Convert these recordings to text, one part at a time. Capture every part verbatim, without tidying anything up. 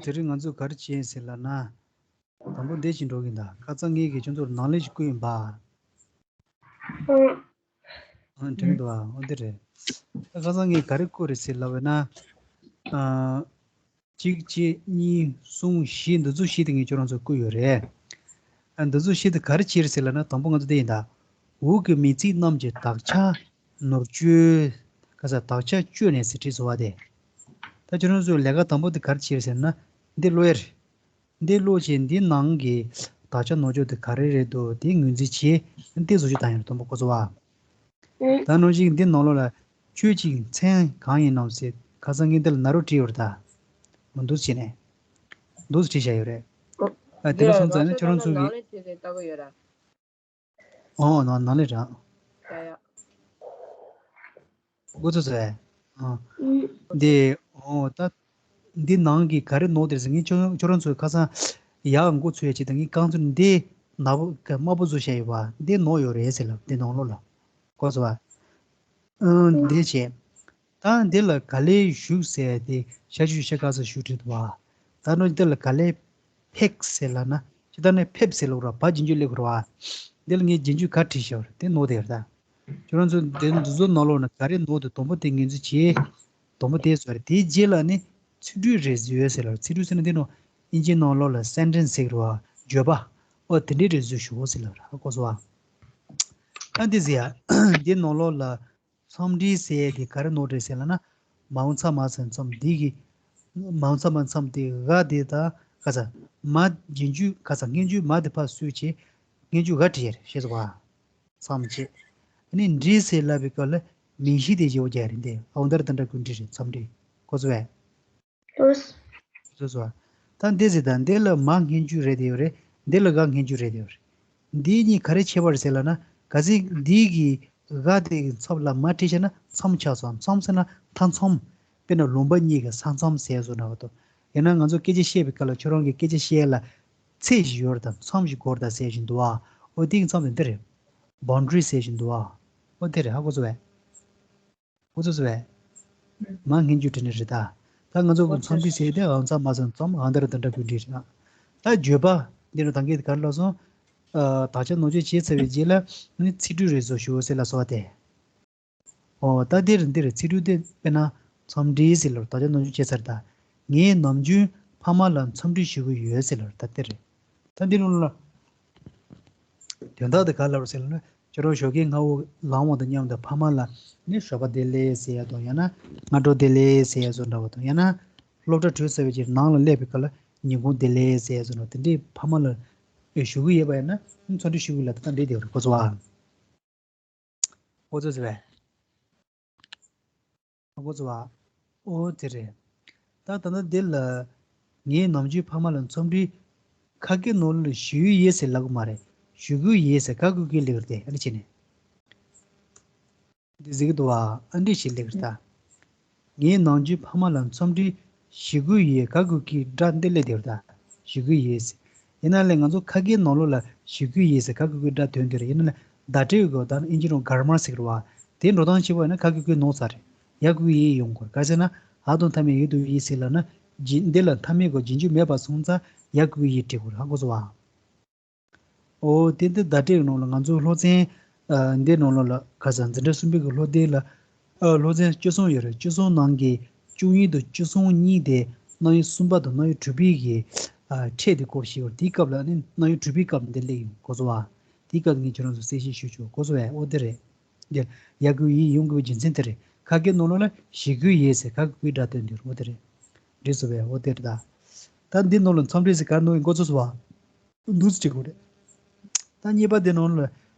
དེ་རིང་ང་ཚོས་ག་རེ་བྱས་ཟེར་ལབ་ན། དང་པོ་འདི་ཅིག་འགྲོ་གི་ཡིན་ད། ཁ་སང་ངས་ཀྱིས་ཁྱོད་ཚོར་ནང་ལས་ཤིག་བསྐུར་ཡིན་པ། ཨང་། ཨང་། དྲན་འདུག་ཨ། འོ་འདི་རེད། ཁ་སང་ངས་ག་རེ་བསྐུར་རེད་ཟེར་ལབ་པ་ན། ཨ། གཅིག་གཅིག་གཉིས་གསུམ་བཞི་འདི་ཚོ་བཞི་དེ་ངས་ཁྱོད་རང་ཚོར་བསྐུར་ཡོད་རེད། ཨ། འདི་ཚོ་བཞི་དེ་ག་རེ་བྱས་རེད་ཟེར་ལབ་ན། དང་པོ་ང་ཚོ་འདི་ཡིན་ད། འོག་གི་མིང་ཚིག་རྣམས་ཀྱི་དག་ཆ་ནོར་བཅོས། ག་ས་དག་ཆ་བཅོས་ནས་ཟེར་བྲིས་སོང་བ་དེ། ད་ཁྱོད་རང་ཚོས་ལས་ཀ་དང་པོ་དེ་ག་རེ་བྱས་རེད་ཟེར་ན། འདི་ཀློག་ཡ་རེད། འདི་ཀློག་བྱས་འདི་ནང་གི་དག་ཆ་ནོར་བཅོས་དེ་ག་རེ་རེད་འདུག་དེ་ངོས་འཛིན་བྱས། འདི་བཟོ་བཅོས་བཏང་ཡ་རེད། དང་པོ་ཁོ་ཚོ་བ། ཨུ། ད་ནང་བཞིན་འདི་ནང་ལོགས་ལ་ཆོས་ཀྱི་མཚན་གང་ཡིན་ནམ་ཟེར། ཁ་སང་ངས་འདི་ལ་ན་རོ་བྲིས་ཡོད་རེད་ད། མ་འདུག་བྱས་ནས། འདུག་བྲིས་བཞག་ཡོད་རེད། ཨ། དེ་འདི་འདྲ་ལ་སོང་ཙང་ནི་ཁྱོད་རང་ཚོ་གི། ནང་ལ་བྲིས་ཏེ་ལྟ་གི་ཡོད་ར། ཨོ། ནང་ནང་ལས་རང་། ཡ་ཡ། འགོ་ཚུགས་ཚུགས་ཨེ། ཨ། འདི། ཨོ། ད་འདི་ནང་གི་ག་རེ་ནོར་དེ་ཟེར། ངས་ཁྱོད་ཁྱོད་རང་ཚོའི་ཁ་སང་ཡག་འགོ་ཚུགས་ཡ་ཅིག་དང་། ངས་རྐང་ཚུགས་འདི་ནག་པོ་དམར་པོ་བཟོས་བཞག་ཡོད་པ་འདི་ནོར་ཡོད་རེད་ཟེར་ལབ། འདི་ནང་ལོགས་ལ། གོ་སོང་བ། ཨང་། འདི་བྱས། ད་འདི་ལ་ག་ལེར་བཞུགས་ཟེར་དེ་ཤ་ཆུ་ཤ་ཁ་སོགས་བཞུགས་བྲིས་འདུག་བ། ད་ནོར་འདི་ལ་ག་ལེར་ཕེབས་ཟེར་ལབ་ན། ཇི་ལྟར་ནས་ཕེབས་ཟེར་ལབ་ར། བ་རྗེས་འཇུག་སླེབས་དགོས་ར་བ། འདི་ལ་ངས་རྗེས་འཇུག་ག་བྲིས་ཤག་ར། དེ་ནོར་དེ་ར་ད། ཁྱོད་རང་ཚོ་དེ་འདི་ཚོ་ནང་ལོགས་ན་ག་རེ་ནོར་དེ་དང་པོ་དེ་ངོས་འཛིན་བྱེད། དང་པོ་དེ་བཟོས་རེད། དེའི་རྗེས་ལ་ནི་ཚིག་འབྲུ་རེ་བཟོས་ཟེར་ལབ། ཚིག་འབྲུ་ཟེར་ན་འདི་ནང་ཨིན་ཇི་ནང་ལོགས་ལ་སེན་ཊེན་སི་ཟེར་ར་བ། བརྗོད་པ། ཨོ། དེ་འདྲའི་རེ་བཟོས་ཞུ་ཟེར་ལབ་ར། གོ་སོང་བ། ཨ། འདི་ཟེར་ཡ། འདི་ནང་ལོགས་ལ་མཚམས་འབྲི་ཟེར་དེ་ག་རེ་ནོར་རེད་ཟེར་ལབ་ན། མ་འོངས་ཚ་མ་ཟེར་མཚམས་འདི་གི། མ་འོངས་ཚ་མ་མཚམས་དེ་ག་དེ་ད་ག་ས། མ་རྗེས་འཇུག་ག་ས། སྔོན་འཇུག་མ་དེ་ཕར་བསུབས་བྱས། སྔོན་འཇུག་ག་བྲིས་ཡ་རེད། ཤེས་སོང་བ། མཚམས་བཅད། ཨ་ནི་འབྲི་ཟེར་ལབ་པའི་སྐབས་ལ་མིང་གཞི་དེ་བཞི་པོ་རྒྱག་ཡ་རེད། འདི་ཨ་འོ་འདར་དང་འདྲ་ཀུན་འབྲི་རེད། མཚམས་འབྲི། གོ་སོང་བས། ལོས། སོ་སོ། ད་འདི་ཟེར་ད། འདི་ལ་མ་སྔོན་འཇུག་རེད་དེ་ཡོད་རེད། འདི་ལ་ག་སྔོན་འཇུག་རེད་དེ་ཡོད་རེད། འདི་གཉིས་ག་རེ་ཁྱད་པར་རེད་ཟེར་ལབ་ན། གལ་སྲིད་འདི་གི་ག་དེ་གི་ཚབ་ལ་མ་བྲིས་བྱས་ན་མཚམས་ཆགས་སོང་། མཚམས་ཟེར་ན་མཐའ་མཚམས། དཔེར་ན་ལུང་པ་གཉིས་ཀྱི་ས་མཚམས་ཟེར་བཟོ་འདྲ་བ་དང་། ཡང་ན་ང་ཚོ་སྐད་ཆ་བཤད་པའི་སྐབས་ལ་ཁྱོད་རང་གི་སྐད་ཆ་བཤད་ལ་ཚད་ཞིག་ཡོད་རེད་ད། མཚམས་ཤིག་དགོས་རེད་ད་ཟེར་བཞིན་འདུག་ཨ། འོ་དེ་གི་མཚམས་དེ་འདི་རེད། བྷའུན་ཌ་རི་ཟེར་བཞིན་འདུག་ཨ། འོ་དེ་རེད། ཧ་གོ་སོང་བས། གོ་ཚོད་བས། མ་སྔོན་འཇུག་བྲིས་ནི་རེད་ད། ད་ང་ཚོ་གི་མཚམས་འདྲི་ཟེར་དེ་ཨང་ཚ་མ་ཚང་ཙམ་ཨང་དར་དང་འདྲ་ཀུན་འདྲི་རེད། ད་བརྗོད་པ་འདི་ནི་ད་གིན་ག་རེ་ལབ་སོང་། ཨ། དག་ཆ་ནོར་བཅོས་བྱས་ཚར་བའི་རྗེས་ལ་ནི་ཚིག་འབྲུ་རེ་བཟོ་ཞུ་ཟེར་ལབ་སོང་བ་དེ། ཨོ། ད་འདིར་འདིར་ཚིག་འབྲུ་དེ་དཔེར་ན་མཚམས་འདྲི་ཟེར་ལབ། དག་ཆ་ནོར་བཅོས་བྱས་ཚར་ད། ངའི་ནམ་རྒྱུན་ཕ་མ་ལ་མཚམས་འདྲི་ཞུ་གི་ཡོད་ཟེར་ལབ། ད་འདིར། ད་འདི་ནང་ལ་དོན་དག་དེ་ག་ལབ་རེད་ཟེར་ན། ཁྱོད་རང་ཞོགས་ཀས་སྔ་པོ་ལངས་པ་དང་མཉམ་དུ་ཕ་མ་ལ་ནི་ཞོགས་པ་བདེ་ལེགས་ཟེར་ཡ་དང་། ཡང་ན་སྔ་དྲོ་བདེ་ལེགས་ཟེར་ཡ་བཟོ་འདྲ་བ་དང་། ཡང་ན་སློབ་གྲྭ་གྲོལ་ཚར་བའི་རྗེས་ནང་ལ་སླེབས་པའི་སྐབས་ལ་ཉིན་གུང་བདེ་ལེགས་ཟེར་ཡ་བཟོ་འདྲ། དེ་འདྲའི་ཕ་མ་ལ་ཞུ་གི་ཡོད་པ་ཡིན་ན་མཚམས་འདྲི་ཞུ་གི་ལ་ད་ལྟ་འདྲི་དེ་བར་གོ་ཚོད་བ། ཨོ་ཙི་ཙི་བས། ཨོ་ཙི་བ། ཨོ་དེ་རེད། ད་ད་ལྟ་འདི་ལ་ངའི་ནམ་རྒྱུན་ཕ་མ་ལ་མཚམས་འདྲི་ཁ་སྐད་ནང་ལ་ཞུ་ཡི་ཡོད་ཟེར་ལབ་གི་མ་རེད། ཞུ་གི་ཡོད་ཟེར་ག་གི་གི་ལེགས་རེད་དེ། ཨ་ནི་བྱས་ནས། འདི་ཟེར་གི་འདུག་བ། ཨ་འདྲི་ཞིག་ལེགས་རེད་ད། ངའི་ནམ་རྒྱུན་ཕ་མ་ལ་མཚམས་འདྲི་ཞུ་གི་ཡོད་ག་གི་གི་སྒྲ་འདི་ལས་དེ་རེད་ད། ཞུ་གི་ཡོད་ཟེར། ཡིན་ན་ལས་ང་ཚོ་ཁ་སྐད་ནང་ལོགས་ལ་ཞུ་གི་ཡོད་ཟེར་ག་གི་གི་སྒྲ་དོན་དེ་རེད། ཡིན་ན་ལས་བརྡ་སྤྲོད་གི་ད་ཨིན་ཇི་ནང་གྷར་མར་ཟེར་གི་རེད་བ། དེ་འགྲོ་སྟངས་བྱས་པ་ཡིན་ན་ག་གི་གི་ནོར་ཚར་རེད། ཡ་གི་གི་ཡོད་ཡོང་དགོས་རེད། ག་ཟེར་ན་འ་དང་མཐའ་མེད་ཡོད་དུ་ཡོད་ཟེར་ལབ་ན། རྗེས་འདི་ལ་མཐའ་མེད་གོ་རྗེས་འཇུག་མེད་པ་སོང་ཙང་ཡ་གི་གི་ཡོད་བྲིས་དགོས་རེད། ཧ་གོ་སོང་བ། ཨོ་དེ་འདི་བརྡ་སྤྲོད་ནང་ལ་ང་ཚོའི་སློབ་ཚན། ཨ། འདི་ནང་ལོགས་ལ་ག་ས་འཛིན་གྲྭ་གསུམ་པའི་གི་སློབ་དེབ་ལ། ཨ། སློབ་ཚན་བཅུ་གསུམ་ཡོད་རེད། བཅུ་གསུམ་ནང་གི་བཅུ་གཉིས་དང་བཅུ་གསུམ་གཉིས་དེ་རྣམ་དབྱེ་གསུམ་པ་དང་རྣམ་དབྱེ་དྲུག་པའི་གི། ཨ། ཕྲད་དེ་སྐོར་ཞིག་ཡོད་རེད། དེའི་སྐབས་ལ་ནི་རྣམ་དབྱེ་དྲུག་པའི་སྐབས་འདི་སླེབས་ཡོང་གོ་སོང་བ། དེའི་སྐབས་ངས་ཁྱོད་རང་ཚོ་གསལ་བཤད་ཞུ་ཆོག་གོ་སོང་བས། ཨོ་དེ་རེད། འདི་ཡ་གི་གི་ཡོད་ཡོང་དགོས་པའི་རྒྱུ་མཚན་དེ་རེད། ཁ་སྐད་ནང་ལོགས་ལ་ཞུ་གི་ཡོད་ཟེར་ག་གི་གི་སྒྲ་དོན་དེ་རེད། ཨོ་དེ་རེད། འགྲིག་སོང་བས། ཨོ་དེ་རེད་ད། ད་འདི་ནང་ལ་མཚམས་འདྲི་ཟེར་ག་རེ་ནོར་ཡོད་གོ་ཚོད་སོང་བ། འདུག་སེ་བྲིས་དགོས་རེད། ད་གཉིས་པ་འདི་ནང་ལ་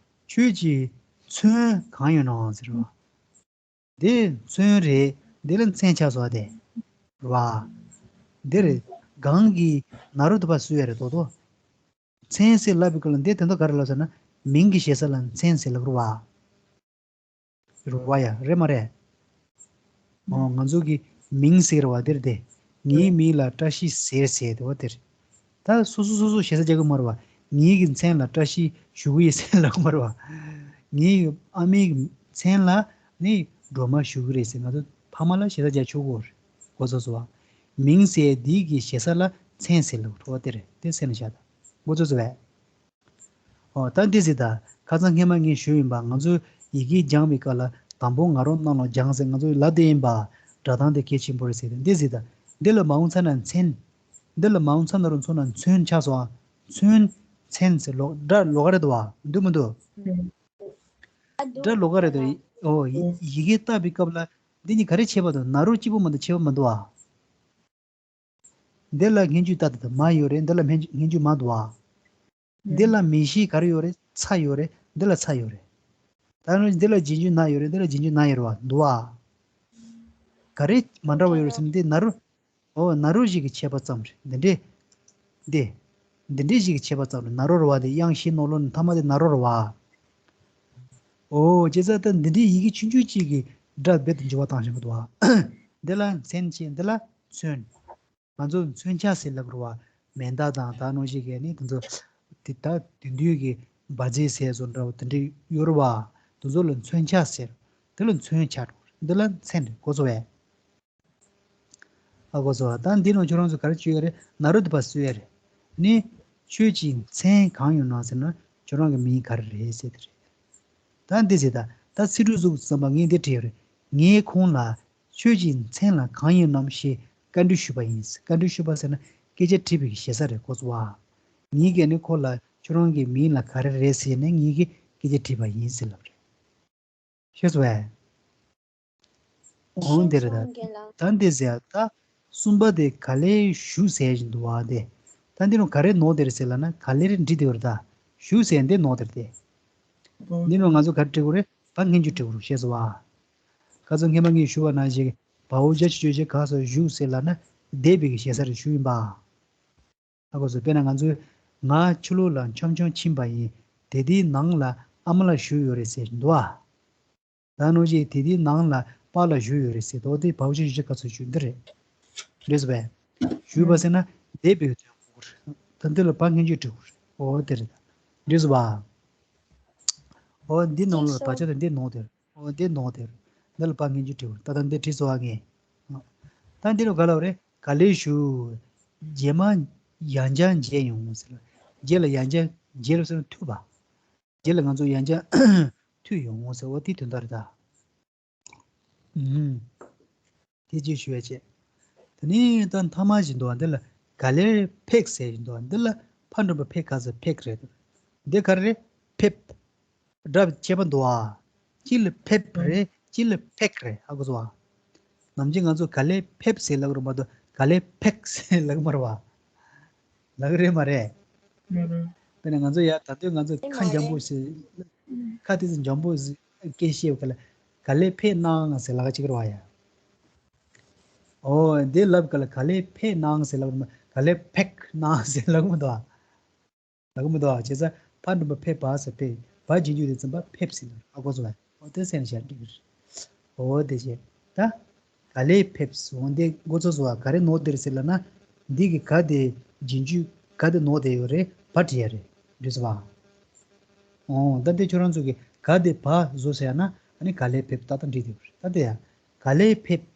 ཁྱོད་ཀྱི་མཚོན་གང་ཡིན་ནམ་ཟེར་བ། འདི་མཚོན་རེད། འདི་ལ་མཚན་ཆགས་སོང་བ་དེ། རེད་བ། འདི་རེད། གང་གི་ན་རོ་དུ་བ་སུ་ཡ་རེད་དོ་དོ། མཚན་ཟེར་ལབ་པའི་སྐབས་ལ་འདི་དོན་དག་ག་རེ་ལབ་ཟེར་ན། མིང་གི་ཞེ་ས་ལ་མཚན་ཟེར་ལབ་རེད་བ། རེད་བ་ཡ། རེད་མ་རེད། ཨོ། ང་ཚོ་གི་མིང་ཟེར་བ་དེར་དེ། ངའི་མིང་ལ་བཀྲ་ཤིས་ཟེར་ཟེར་དེ་བ་དེར། ད་སོ་སོ་སོ་སོ་ཞེ་ས་རྒྱག་གི་མ་རེད་བ། ངའི་གི་མཚན་ལ་བཀྲ་ཤིས་ཞུ་གི་ཡོད་ཟེར་ལབ་གི་མ་རེད་བ། ངའི་ཨ་མའི་གི་མཚན་ལ་ནི་ སྒྲོལ་མ་ཞུ་གི་རེད་ཟེར། ང་ཚོ་ཕ་མ་ལ་ཞེ་ས་རྒྱག་ཆོག་གི་རེད། གོ་ཚོད་སོང་བ། མིང་ཟེར་འདི་གི་ཞེ་ས་ལ་མཚན་ཟེར་ལབ་རོ། དེ་རེད། དེ་སེམས་ལ་བཞག་དང་། གོ་ཚོད་སོང་བས། ཨོ་ད་འདི་ཟེར་ད། ཁ་སང་སྔས་མ་ངས་ཞུས་ཡིན་པ། ང་ཚོ་ཡི་གེ་སྦྱང་བའི་སྐབས་ལ་དང་པོ་ང་རོ་རྣ་ལོག་སྦྱང་ཟེར། ང་ཚོ་ལབ་བསྡད་ཡིན་པ། སྒྲ་གདངས་དེ་གལ་ཆེན་པོ་རེད་ཟེར་ཏེ། འདི་ཟེར་ད། འདི་ལ་མ་འོངས་ཚ་ན་མཚན། འདི་ལ་མ་འོངས་ཚ་ན་རོ་མཚོན་ན་མཚོན་ཆགས་སོང་ཨ། མཚོན། མཚན་ཟེར་ལོག་སྒྲ་ལོགས་ཀ་རེད་འདུག་བ། འདུག་མི་འདུག་སྒྲ་ལོགས་ཀ་རེད་འདུག་ཨོ་ཡི་ཡི་གེ་བཏགས་པའི་སྐབས་ལ་འདི་གཉིས་ག་རེ་ཁྱད་པར་འདུག་ན་རོ་གཅིག་པོ་མ་གཏོགས་ཁྱད་པར་མི་འདུག་ཨ། འདི་ལ་སྙན་བརྒྱུད་ཏག་ཏག་ཏག་མ་ཡོད་རེད། འདི་ལ་སྙན་བརྒྱུད་མ་འདུག་ཨ། འདི་ལ་མིང་གཞི་ག་རེ་ཡོད་རེད། ཚ་ཡོད་རེད། འདི་ལ་ཚ་ཡོད་རེད། ད་ནི་འདི་ལ་རྗེས་འཇུག་ན་ཡོད་རེད། འདི་ལ་རྗེས་འཇུག་ན་ཡོད་རེད་བ། འདུག་ཨ། ག་རེ་མ་འདྲ་བ་ཡོད་རེད་ཟེར་ན། འདི་ན་རོ། ཨོ་ན་རོ་བཞི་གི་ཁྱད་པར་ཙམ་རེད། འདི་འདྲས། འདི། འདི་འདྲས་བཞི་གི་ཁྱད་པར་ཙམ་རེད། ན་རོ་རེད་བ། དེ་དབྱངས་བཞི་ནང་ལོགས་ནས་ཐ་མ་དེ་ན་རོ་རེད་བ། ཨོ་བྱས་ཙང་ད་འདི་འདྲས་ཡི་གེ་ཆུང་ཆུང་གཅིག་གི་སྒྲ་རྦད་དེ་འགྱུར་བ་བཏང་བཞིན་པ་འདུག་བ། འདི་ལ་མཚན་ཅེས། འདི་ལ་མཚོན། ང་ཚོ་མཚོན་ཆ་ཟེར་ལབ་རེད་བ། མེ་མདའ་དང་ད་ནང་བཞིན་གྱི་ནི་དེ་ཚོ། དེ་ད་དེང་དུས་ཀྱི་འབར་རྫས་ཟེར་བཟོ་འདྲ་བོ་དེ་འདྲས་ཡོད་རེད་བ། དེ་ཚོ་ལ་མཚོན་ཆ་ཟེར། འདི་ལ་མཚོན་ཆ་འགྲོ། འདི་ལ་མཚན་རེད། གོ་སོང་བས། ཨ་གོ་སོང་བ། ད་འདི་ནང་ཁྱོད་རང་ཚོ་ག་རེ་བྱེད་ཡོད་རེད། ན་རོ་དེ་ཕར་བཟོས་ཡོད་རེད། ནི། ཁྱོད་ཀྱི་མཚན་གང་ཡིན་ནམ་ཟེར་ན། ཁྱོད་རང་གི་མིང་ག་རེ་རེད་ཟེར་དེ་རེད། ད་འདི་ཟེར་ད། ད་ཚིག་འབྲུ་གཟུགས་ཙམ་པ་ངས་འདི་བྲིས་ཡོད་རེད། ངས་ཁོང་ལ་ཁྱོད་ཀྱི་མཚན་ལ་གང་ཡིན་ནམ་ཞེས་བཀའ་འདྲི་ཞུས་པ་ཡིན། བཀའ་འདྲི་ཞུས་པ་ཟེར་ན་སྐད་ཆ་དྲིས་པའི་ཞེ་ས་རེད། གོ་སོང་བ། ངས་ཀྱང་ནི་ཁོ་ལ་ཁྱོད་རང་གི་མིང་ལ་ག་རེ་རེད་ཟེར་ནས་ངས་ཀྱི་སྐད་ཆ་དྲིས་པ་ཡིན་ཟེར་ལབ་རེད། ཤེས་སོང་བས། འོང་དེ་རེད་ད། ད་འདི་ཟེར་ད། གསུམ་པ་དེ་ག་ལེར་བཞུགས་ཟེར་བཞིན་འདུག་བ་དེ། ད་འདི་རུ་ག་རེ་ནོར་དེ་རེད་ཟེར་ལབ་ན། ག་ལེར་འབྲི་དེ་བར་ད། བཞུགས་ཟེར་འདི་ནོར་དེ་རེད་དེ། འདི་རུ་ང་ཚོ་ག་རེ་འབྲི་དགོས་རེད། བ་སྔོན་འཇུག་འབྲི་དགོས་རེད། ཤེས་སོང་བ། ཁ་སང་སྔས་མ་ངས་ཞུས་པ་ནང་བཞིན། བའོ་རྒྱ་ཆེ་ཅོག་ག་ས་བཞུགས་ཟེར་ལབ་ན། བསྡད་པའི་གི་ཞེ་ས་རེད། བཞུགས་ཡིན་པ། ཧ་གོ་སོང་། དཔེར་ན་ང་ཚོས། ང་ཕྱི་ལོགས་ལ་འཆམ་འཆམ་ཕྱིན་པ་ཡིན། དེ་དེའི་ནང་ལ་ཨ་མ་ལགས་བཞུགས་ཡོད་རེད་ཟེར་འདུག་ཨ། ད་ནང་བཞིན་དེ་དེའི་ནང་ལ་པཱ་ལགས་བཞུགས་ཡོད་རེད་ཟེར་དོ། དེ་བའོ་ཆེ་ཞིག་ག་ཚོད་བཞུགས་འདི་རེད། རེད་ཟེར་བས། བཞུགས་པ་ཟེར་ན་བསྡད་པའི་དོན་གོ་རེད། ད་འདི་ལ་བ་སྔོན་འཇུག་འབྲི་དགོས་རེད། འོ་དེ་རེད། རེད་ཟེར་བ། འོ་འདི་ནང་ལ་ད་ཆ་དེ་འདི་ནང་དེ་རེད། འོ་འདི་ནང་དེ་རེད། འདི་ལ་བ་སྔོན་འཇུག་འབྲི་དགོས་རེད། ད་ད་འདི་བྲིས་སོང་བ་ངས། ད་འདི་ལ་ག་ལབ་རེད། ག་ལེར་བཞུགས། རྗེས་མ་ཡང་བསྐྱར་མཇལ་ཡོང་ཟེར། རྗེས་ལ་ཡང་བསྐྱར་མཇལ་ལ་ཟེར་ན་ཐུག་པ། རྗེས་ལ་ང་ཚོ་ཡང་བསྐྱར་ཐུག་ཡོང་ངོ་ཟེར་བ་དེའི་དོན་དག་རེད་ད། ཨུམ། དེ་རྗེས་ཞུ་ཡ་བྱས། དེ་ནས་ད་མཐའ་མ་ཞིག་འདུག་བ། འདི་ལ་ག་ལེར་ཕེབས་ཟེར་བཞིན་འདུག་བ། འདི་ལ་ཕ་འགྲེང་བུ་ཕེ་ག་ས་ཕེབས་རེད། འདི་ག་རེ་རེད། ཕེབས། སྒྲ་ཁྱད་པར་འདུག་བ། གཅིག་ལ་ཕེབས་རེད། གཅིག་ལ་ཕེབས་རེད། ཧ་གོ་སོང་བ། ནམ་རྒྱུན་ང་ཚོ་ག་ལེར་ཕེབས་ཟེར་ལབ་རེད་མ་གཏོགས་ག་ལེར་ཕེབས་ཟེར་ལབ་མ་རེད་བ། ལབ་རེད་མ་རེད། མ་རེད། དཔེར་ན་ང་ཚོ་ཡ་ད་དུང་ང་ཚོ་ཨེ་ཁ་མ་འཇམ་རེད། པོ་ཞིག་ཁ་དེ་ཚོ་འཇམ་པོ་ཞིག་སྐད་བཤད་ག་ལ། ག་ལེར་ཕེབས་གནང་ཟེར་ལབ་ཀ་ཅིག་རེད་བ་ཡ། ཨོ་འདི་ལབ་ག་ལ་ག་ལེར་ཕེབས་གནང་ཟེར་ལབ་མ། ག་ལེར་ཕེབས་གནང་ཟེར་ལབ་མ་འདུག་ཨ། ལབ་མི་འདུག་ཨ། བྱས་ཙང་ཕ་འགྲེང་བུ་ཕེ་བ་ས་ཕེ། བ་རྗེས་འཇུག་དེ་ཙམ་པ་ཕེབས་ཟེར་ལབ། ཨ་གོ་སོང་བས། ཨོ་དེ་སེམས་ཤར་འགྲིག་གི་རེད། ཨོ་དེ་བྱས། ད་ག་ལེར་ཕེབས་འོང་དེ་གོ་ཚོད་སོང་བ། ག་རེ་ནོར་དེ་རེད་ཟེར་ལབ་ན། འདི་གི་ག་དེ་རྗེས་འཇུག་ག་དེ་ནོར་དེ་ཡོད་རེད། བ་བྲིས་ཡ་རེད། འགྲིག་སོང་བ། ཨོ་ད་དེ་ཁྱོད་རང་ཚོ་གི་ག་དེ་བ་བཟོ་ཟེར་ཡ་ན། ཨ་ནི་ག་ལེར་ཕེབས་ཏག་ཏག་འགྲིག་དེ་རེད། ད་དེ་ཡ། ག་ལེར་ཕེབས།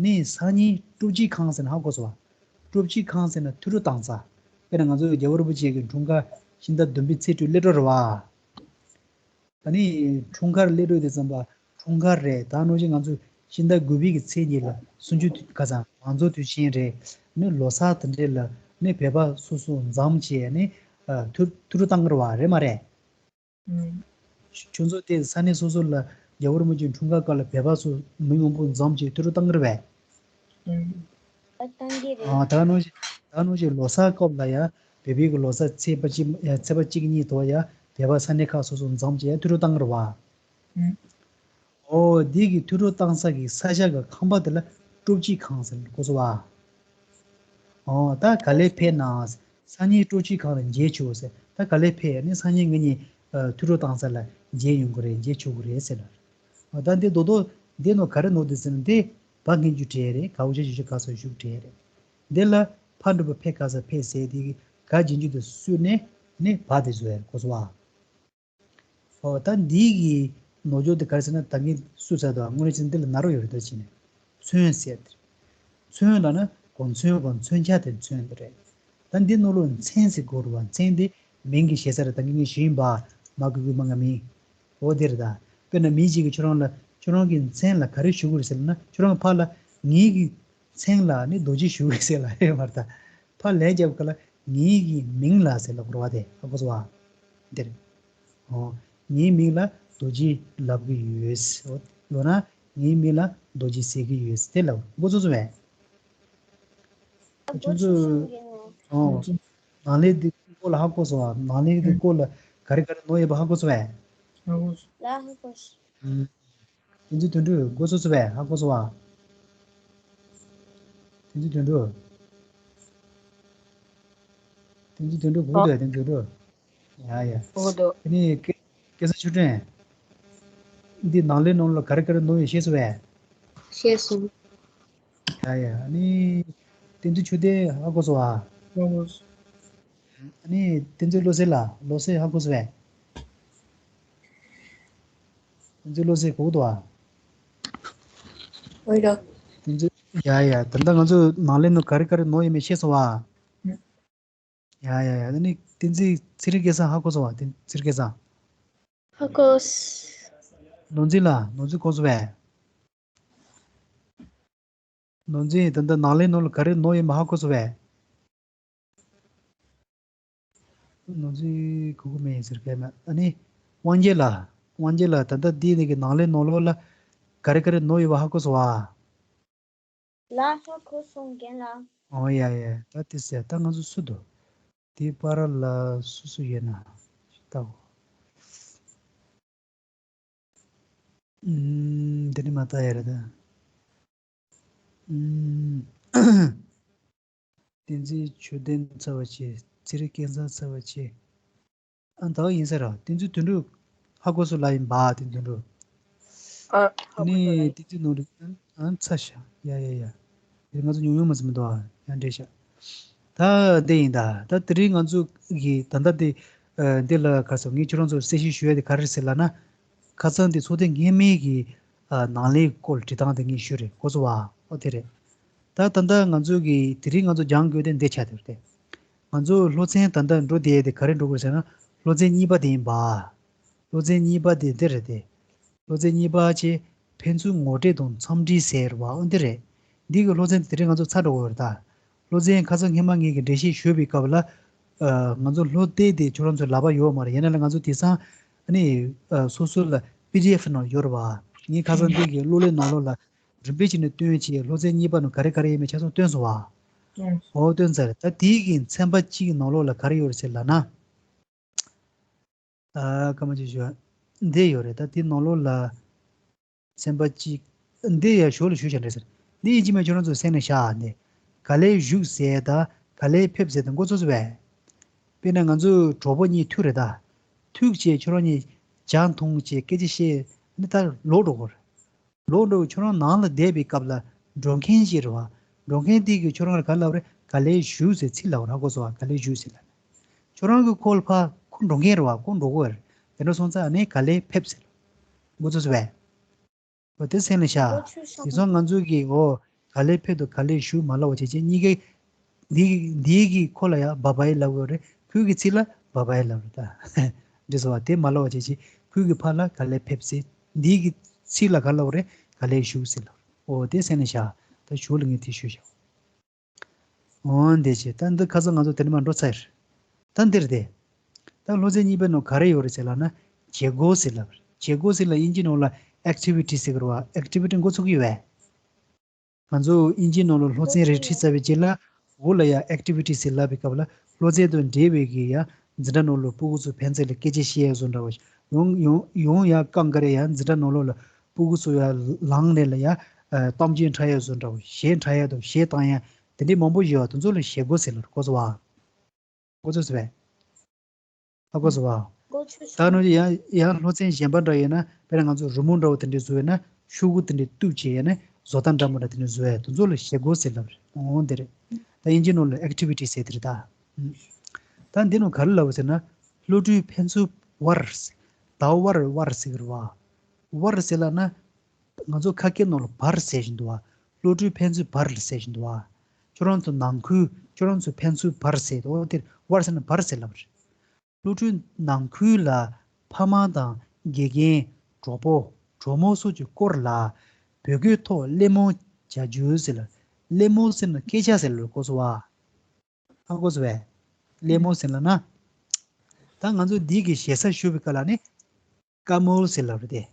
ནི་སང་ཉིན་སྤྲོ་སྐྱིད་ཁང་ཟེར་ན་ཧ་གོ་སོང་བ། སྤྲོ་སྐྱིད་ཁང་ཟེར་ན་ཐུགས་སྤྲོ་བཏང་ས། དཔེར་ན་ང་ཚོ་རྒྱལ་བ་རིན་པོ་ཆེ་གི་འཁྲུངས་སྐར་ཕྱི་ཟླ་བདུན་པའི་ཚེས་དྲུག་སླེབས་འགྲོ་རེད་བ། ཨ་ནི་འཁྲུངས་སྐར་སླེབས་འགྲོ་དེ་ཙམ་པ་འཁྲུངས་སྐར་རེད། ད་ནང་བཞིན་ང་ཚོ་ཕྱི་ཟླ་དགུ་པའི་གི་ཚེས་གཉིས་ལ་གསུམ་བཅུ་དུས་ག་ཚང་མང་གཙོ་དུས་ཆེན་རེད། ནི་ལོ་གསར་དེ་འདྲས་ལ་ནི་བོད་པ་སོ་སོ་འཛོམས་བྱས་ནི་ཨ་ཐུགས་ཐུགས་སྤྲོ་བཏང་གི་རེད་བ། རེད་མ་རེད། ཁྱོད་ཚོ་དེ་ས་གནས་སོ་སོ་ལ་རྒྱལ་བ་རིན་པོ་ཆེའི་འཁྲུངས་སྐར་སྐབས་ལ་བོད་པ་ཚོ་མི་མང་པོ་འཛོམས་བྱས་ཐུགས་སྤྲོ་བཏང་གི་རེད་པས། ད་བཏང་གི་རེད། ཨ་ད་ནང་བཞིན་ད་ནང་བཞིན་ལོ་གསར་སྐབས་ལ་ཡ་བོད་པའི་གི་ལོ་གསར་ཚེས་པ་གཅིག་ཚེས་པ་གཅིག་གཉིས་ཐོག་ཡ་བོད་པ་ས་གནས་ཁག་སོ་སོ་འཛོམས་བྱས་ཐུགས་སྤྲོ་བཏང་གི་རེད་པ། ཨོ་འདི་གི་ཐུགས་སྤྲོ་བཏང་ས་གི་ས་ཆ་གི་ཁང་པ་དེ་ལ་སྤྲོ་སྐྱིད་ཁང་ཟེར་གོ་སོང་བ། ཨོ་ད་ག་ལེར་ཕེབས་གནང་། སང་ཉིན་སྤྲོ་སྐྱིད་ཁང་ལ་མཇལ་ཆོག་ཟེར། ད་ག་ལེར་ཕེབས་ནི་སང་ཉིན་ང་གཉིས་ཨ་ཐུགས་སྤྲོ་བཏང་ས་ལ་མཇལ་ཡོང་གི་རེད། མཇལ་ཆོག་གི་རེད་ཟེར་ལ། ཨོ་ད་འདི་རྡོག་རྡོག་འདི་ནང་ག་རེ་ནོར་འདུག་ཟེར་ན། འདི་བ་སྔོན་འཇུག་བྲིས་རེད། ག་འུ་ཅག་ཞུ་རྒྱུ་ག་ས་བཞུགས་བྲིས་རེད། འདི་ལ་ཕ་འགྲེང་བུ་ཕེ་ག་ས་ཕེ་ཟེར། དེ་ག་རྗེས་འཇུག་དེ་བསུབས་ནས་ནི་བ་དེ་བཟོས་ཡ་གོ་སོང་བ། ཨོ་ད་འདི་གི་ ནོར་འཁྱོག་དེ་ག་རེ་ཟེར་ན། ད་གིན་སུས་ཟེར་འདུག་དངོས་གནས་བྱས་ན་འདི་ལ་ན་རོ་ཡོད་རེད་ད་བྱས་ནས། མཚོན་ཟེར་དེ་རེད། མཚོན་ལབ་ན་གོ་མཚོན་གོ་མཚོན་ཆ་དེ་མཚོན་དེ་རེད། ད་འདི་ནང་ལོགས་མཚན་ཟེར་དགོས་རེད་བ། མཚན་དེ་མིང་གི་ཞེ་ས་རེད། ད་གིན་ངས་ཞུས་ཡིན་པ། མ་གུ་གུ་མ་ང་མིང་། འོ་དེ་རེད་ད། དཔེར་ན་མི་གཅིག་གིས་ཁྱོད་རང་ལ་ཁྱོད་རང་གི་མཚན་ལ་ག་རེ་ཞུ་དགོས་རེད་ཟེར་ལབ་ན། ཁྱོད་རང་ཕར་ལ་ངའི་གི་མཚན་ལ་ནི་རྡོ་རྗེ་ཞུ་དགོས་ཟེར་ལབ་ཡོད་མ་རེད་ད། ཕར་ལན་རྒྱབ་སྐབས་ལ་ངའི་གི་མིང་ལ་ཟེར་ལབ་དགོས་རེད་བ། དེ་ཧ་གོ་སོང་བ། འདིར། ཨོ། ངའི་མིང་ལ་རྡོ་རྗེ་ལབ་ཀྱི་ཡོད། ཨོ། ཡང་ན་ངའི་མིང་ལ་རྡོ་རྗེ་ཟེར་གྱི་ཡོད། དེ་ལབ་མགོ་ཚོས་སོང་བས། ཁྱོད་ཚོ། ཨོ། ནང་ལས་འདི་སྐོར་ལ་ཧ་གོ་སོང་བ། ནང་ལས་འདི་སྐོར་ལ་ག་རེ་ག་རེ་ནོར་ཡོད་པ་ཧ་གོ་སོང་བས། ལ་ཧ་གོ་སོང་། ཨུམ། བསྟན་འཛིན་དོན་གྲུབ་མགོ་ཚོས་སོང་བས། ཧ་གོ་སོང་བ། བསྟན་འཛིན་དོན་གྲུབ། བསྟན་འཛིན་དོན་གྲུབ་གོ་འདུག་བསྟན་འཛིན་དོན་གྲུབ། ཡ་ཡ། གོ་འདུག་ཨ་ནི་སྐལ་སྐལ་བཟང་ཆོས་སྒྲོན། འདི་ནང་ལས་ནང་ལ་ག་རེ་ག་རེ་ནོར་ཡོད་ཤེས་སོང་བས། ཤེས་སོང་། ཡ་ཡ། ཨ་ནི་བསྟན་འཛིན་ཆོས་ལྡན་ཧ་གོ་སོང་བ། ཧ་གོ་སོང་། ཨ་ནི་བསྟན་འཛིན་བློ་གསལ་ལགས། བློ་གསལ་ཧ་གོ་སོང་བས། བསྟན་འཛིན་བློ་གསལ་གོ་འདུག་བ། ཨོ་ཡ། བསྟན་འཛིན། ཡ་ཡ། ད་ལྟ་ང་ཚོ་ནང་ལས་ནང་ག་རེ་ག་རེ་ནོར་ཡོད་མེད་ཤེས་སོང་བ། ཡ་ཡ་ཡ། ད་ནི་བསྟན་འཛིན་ཚེ་རིང་སྐལ་བཟང་ཧ་གོ་སོང་བ། བསྟན་ཚེ་རིང་སྐལ་བཟང་། ཧ་གོ་སོང་། ནོར་འཛིན་ལགས། ནོར་འཛིན་གོ་སོང་བས། ནོར་འཛིན་ད་ལྟ་ནང་ལས་ནང་ལ་ག་རེ་ནོར་ཡོད་མེད་ཧ་གོ་སོང་བས། ནོར་འཛིན་གོ་གི་མེད་ཟེར་གི་མེད། ཨ་ནི་དབང་རྒྱལ་ལགས། དབང་རྒྱལ་ལགས། ད་ལྟ་འདི་ནས་ཀྱི་ནང་ལས་ནང་ལོགས་ལ་ག་རེ་ག་རེ་ནོར་ཡོད་པ་ཧ་གོ་སོང་བ། ལགས། ཧ་གོ་སོང་རྒན་ལགས། ཨོ་ཡ་ཡ། ད་དེ་ཟེར། ད་ང་ཚོ་སུ་འདུག་དེའི་བར་ལ་སུ་སུ་ཡོད་ན་ལྟ་འོ། ཨུམ། དེ་ནི་མ་ལྟ་ཡ་རེད་ད། ཨུམ། བསྟན་འཛིན་ཆོས་ལྡན་ཚར་བ་བྱས། ཚེ་རིང་སྐལ་བཟང་ཚར་བ་བྱས། ཨ། ད་ག་ཡིན་ས་ར། བསྟན་འཛིན་དོན་གྲུབ་ཧ་གོ་སོང་ལབ་ཡིན་པ། བསྟན་འཛིན་དོན་གྲུབ། ཨ། ཧ་གོ་སོང་། ནི་བསྟན་འཛིན་ནོར་བུ། ཨ། ཚར་ཤག་ཡ་ཡ་ཡ། དེ་ང་ཚོ་ཉུང་ཉུང་མ་ཟིན་མི་འདུག་ཨ། ཡང་འདྲེས་ཤག་ད་འདི་ཡིན་ད། ད་དེ་རིང་ང་ཚོ་གི་ད་ལྟ་འདི། ཨ། འདི་ལ་ག་ཟེར། ངས་ཁྱོད་རང་ཚོར་གསལ་བཤད་ཞུ་ཡ་དེ་ག་རེ་ཟེར་ལབ་ན། ཁ་སང་དེ་ཚོགས་ཐེངས་སྔོན་མའི་གི། ཨ། ནང་ལས་སྐོར་འབྲི་སྟངས་དེ་ངས་ཞུས་རེད། གོ་སོང་བ། ཨོ་དེ་རེད། ད་ད་ལྟ་ང་ཚོ་གི་དེ་རིང་ང་ཚོ་སྦྱང་དགོས་དེ་འདི་ཆགས་བསྡད་རེད། ང་ཚོ་སློབ་ཚན་ད་ལྟ་འགྲོ་བསྡད་དེ་ག་རེ་འགྲོ་དགོས་ཟེར་ན། སློབ་ཚན་གཉིས་པ་དེ་ཡིན་པ། སློབ་ཚན་གཉིས་པ་དེ་འདི་རེད་དེ། སློབ་ཚན་གཉིས་པ་ཆེ། ཕན་ཚུན་ངོ་སྤྲོད་དང་འཚམས་འདྲི་ཟེར་བ། ཨོ་འདི་རེད། འདི་གི་སློབ་ཚན་དེ་རིང་ང་ཚོ་ཚར་འགྲོ་དགོས་རེད་ད། སློབ་ཚན་ཁ་སང་སྔོན་མ་ངས་ཀྱི་འགྲེལ་བཤད་ཞུས་པའི་སྐབས་ལ། ཨ། ང་ཚོ་སློབ་དེབ་དེ་ཁྱོད་རང་ཚོའི་ལག་པ་ཡོད་མ་རེད། ཡིན་ན་ལ་ང་ཚོ་དེང་སང་ཨ་ནི། ཨ། སོ་སོ་ལ་པི་ཌི་ཨེཕ་ནང་ཡོད་རེད་བ། ངས་ཁ་སང་འདི་གི་གློག་ཀླད་ནང་ལོགས་ལ་རིམ་པས་བྱས་ནས་བཏོན་བྱས། སློབ་ཚན་གཉིས་པ་ནང་ག་རེ་ག་རེ་ཡོད་མེད་ཆ་ཚང་བཏོན་སོང་བ། ཨོ་བཏོན་ཚར། ད་དེའི་གི་ཚན་པ་གཅིག་གི་ནང་ལོགས་ལ་ག་རེ་ཡོད་རེད་ཟེར་ལབ་ན། ཨ། སྐར་མ་གཅིག་ཞུ། འདི་ཡོད་རེད། ད་དེའི་ནང་ལོགས་ལ་ཚན་པ་གཅིག་འདི་ཡ་ཞོར་ལ་ཞུ་བྱ་འདྲ་ཟེར། འདི་ཡིན་གཅིག་མིན་གཅིག་ཁྱོད་རང་ཚོ་གསན་ནས་བཞག་འདི། ག་ལེར་བཞུགས་ཟེར་དང་ག་ལེར་ཕེབས་ཟེར་དང་མགོ་ཚོས་སོང་བས། དཔེར་ན་ང་ཚོ་གྲོགས་པོ་གཉིས་ཐུག་རེད་ད། ཐུག་བྱས་ཁྱོད་རང་གཉིས་ཇ་འཐུང་བྱས་སྐད་ཆ་བཤད་ནི་ད་ལོག་འགྲོ་གི་རེད། ལོག་འགྲོ་གི། ཁྱོད་རང་ནང་ལ་བསྡད་པའི་སྐབས་ལ་འགྲོ་མཁན་ཞིག་རེད་བ། འགྲོ་མཁན་དེ་གིས་ཁྱོད་རང་ལ་ག་རེ་ལབ་རེད། ག་ལེར་བཞུགས་ཟེར་ཚིག་ལབ་ར། གོ་སོང་བ། ག་ལེར་བཞུགས་ཟེར་ལབ། ཁྱོད་རང་གིས་ཁོ་ལ་ཕ་ཁོ་འགྲོ་མཁན་རེད་བ། ཁོ་འགྲོ་གི་རེད། དེ་འདྲ་སོང་ཙང་ཨ་ནི་ག་ལེར་ཕེབས་ཟེར། མགོ་ཚོས་སོང་བས། འོ་དེ་སེམས་ལ་བཞག་འོ་ཆོས་དེ་སོང་ང་ཚོ་གིས་འོ་ག་ལེར་ཕེབས་དང་ག་ལེར་བཞུགས་མ་ལབ་པ་བྱས་བྱས། གཉིས་ཀའི་འདི་འདི་གིས་ཁོ་ལ་ཡ་བཱ་བཱའི་ལབ་དགོས་རེད། ཁོའི་གི་ཚིག་ལ་བཱ་བཱའི་ལབ་རེད་ད། འདི་སོང་བ། དེ་མ་ལབ་པ་བྱས་བྱས། ཁོའི་གི་ཕ་ལ་ག་ལེར་ཕེབས་ཟེར། འདི་གི་ཚིག་ལ་ག་ལབ་རེད། ག་ལེར་བཞུགས་ཟེར་ལབ་རེད། འོ་དེ་སེམས་ལ་བཞག་ད་ཞོར་ལ་ངས་དེ་ཞུས་བཞག་འོ་འདི་བྱས། ད་འདི་ཁ་སང་ང་ཚོ་དེ་ནས་མར་འགྲོ་ཚར། ད་འདིར་དེ། ད་སློབ་ཚན་གཉིས་པའི་ནང་ག་རེ་ཡོད་རེད་ཟེར་ལབ་ན། བྱེད་སྒོ་ཟེར་ལབ་རེད། བྱེད་སྒོ་ཟེར་ལ་དབྱིན་ཇི་ནང་ལ་ཨེག་ཊི་བི་ཊི་ཟེར་གི་རེད་བ། ཨེག་ཊི་བི་ཊི་མགོ་ཚོས་ཀྱི་ཡོད་པས། ང་ཚོ་དབྱིན་ཇིའི་ནང་ལ་སློབ་ཚན་རེ་ཁྲིད་ཚར་བའི་རྗེས་ལ། འོག་ལ་ཡ་ཨེག་ཊི་བི་ཊི་ཟེར་ལབ་པའི་སྐབས་ལ། སློབ་ཚན་དང་འབྲེལ་བའི་གི་ཡ་འཛིན་གྲྭ་ནང་ལ་སྤུ་གུ་ཚོ་ཕན་ཚུན་ལ་སྐད་ཆ་བཤད་ཡ་བཟོ་འདྲ་བ། ཡང་ཡང་ཡང་ཡ་སྐབས་འགའ་རེ་ཡ་འཛིན་གྲྭ་ནང་ལོགས་ལ་སྤུ་གུ་ཚོ་ཡ་ལངས་ནས་ལ་ཡ། ཨ། གཏམ་རྒྱུད་འཁྲབ་ཡ་བཟོ་འདྲ་བ། གཞས་འཁྲབ་ཡ་དང་གཞས་བཏང་ཡ། དེ་འདྲའི་མང་པོ་ཡོད་པ། དེ་ཚོ་ལ་བྱེད་སྒོ་ཟེར་ལབ་རེད། གོ་སོང་བ། མགོ་ཚོས་སོང་བས། ཧ་གོ་སོང་བ། མགོ་ཚོས་ད་སོང་། ནོ་ཡང་ཡང་སློབ་ཚན་གཞན་པ་འདྲ་ཡོད་ན། དཔེར་ན་ང་ཚོ་རི་མོ་འདྲ་བོ་དེ་འདྲ་བཟོ་ཡོད་ན། ཤོག་གུ་དེ་འདྲ་གཏུབ་བྱས་ཡོད་ན། བཟོ་ལྟ་འདྲ་མོ་འདྲ་དེ་འདྲ་བཟོ་ཡ། དེ་ཚོ་ལ་བྱེད་སྒོ་ཟེར་ལབ་རེད། འོང་དེ་རེད། ད་དབྱིན་ཇི་ནང་ལ་ཨེག་ཊི་བི་ཊི་ཟེར་དེ་རེད་ད། ད་འདི་ནང་ག་རེ་ལབ་ཟེར་ན། སློབ་ཕྲུག་ཕན་ཚུན་བར། ཟླ་བར་བར་ཟེར་གི་རེད་བ། བར་ཟེར་ལབ་ན། ང་ཚོ་ཁ་སྐད་ནང་ལ་བར་ཟེར་བཞིན་འདུག་བ། བློ་གྲོས་ཕན་ཚུན་བར་ཟེར་བཞིན་འདུག་བ། ཁྱོད་རང་ཚོ་ནང་ཁུལ། ཁྱོད་རང་ཚོ་ཕན་ཚུན་བར་ཟེར་འདུག་འོ་དེར་བར་ཟེར་ན་བར་ཟེར་ལབ་པ་རེད། བློ་གྲོས་ནང་ཁུལ་ལ་ཕ་མ་དང་དགེ་རྒན། གྲོགས་པོ། གྲོགས་མོ་སོགས་ཀྱི་སྐོར་ལ་བོད་སྐད་ཐོག་གླེང་མོལ་བྱ་རྒྱུ་ཟེར་ལ། གླེང་མོལ་ཟེར་ན་སྐད་ཆ་ཟེར་ལ་གོ་སོང་བ། ཧ་གོ་སོང་བས། གླེང་མོལ་ཟེར་ལབ་ན། ད་ང་ཚོ་འདི་གི་ཞེ་ས་ཞུ་བའི་སྐབས་ལ་ནི། བཀའ་མོལ་ཟེར་ལབ་རེད་དེ།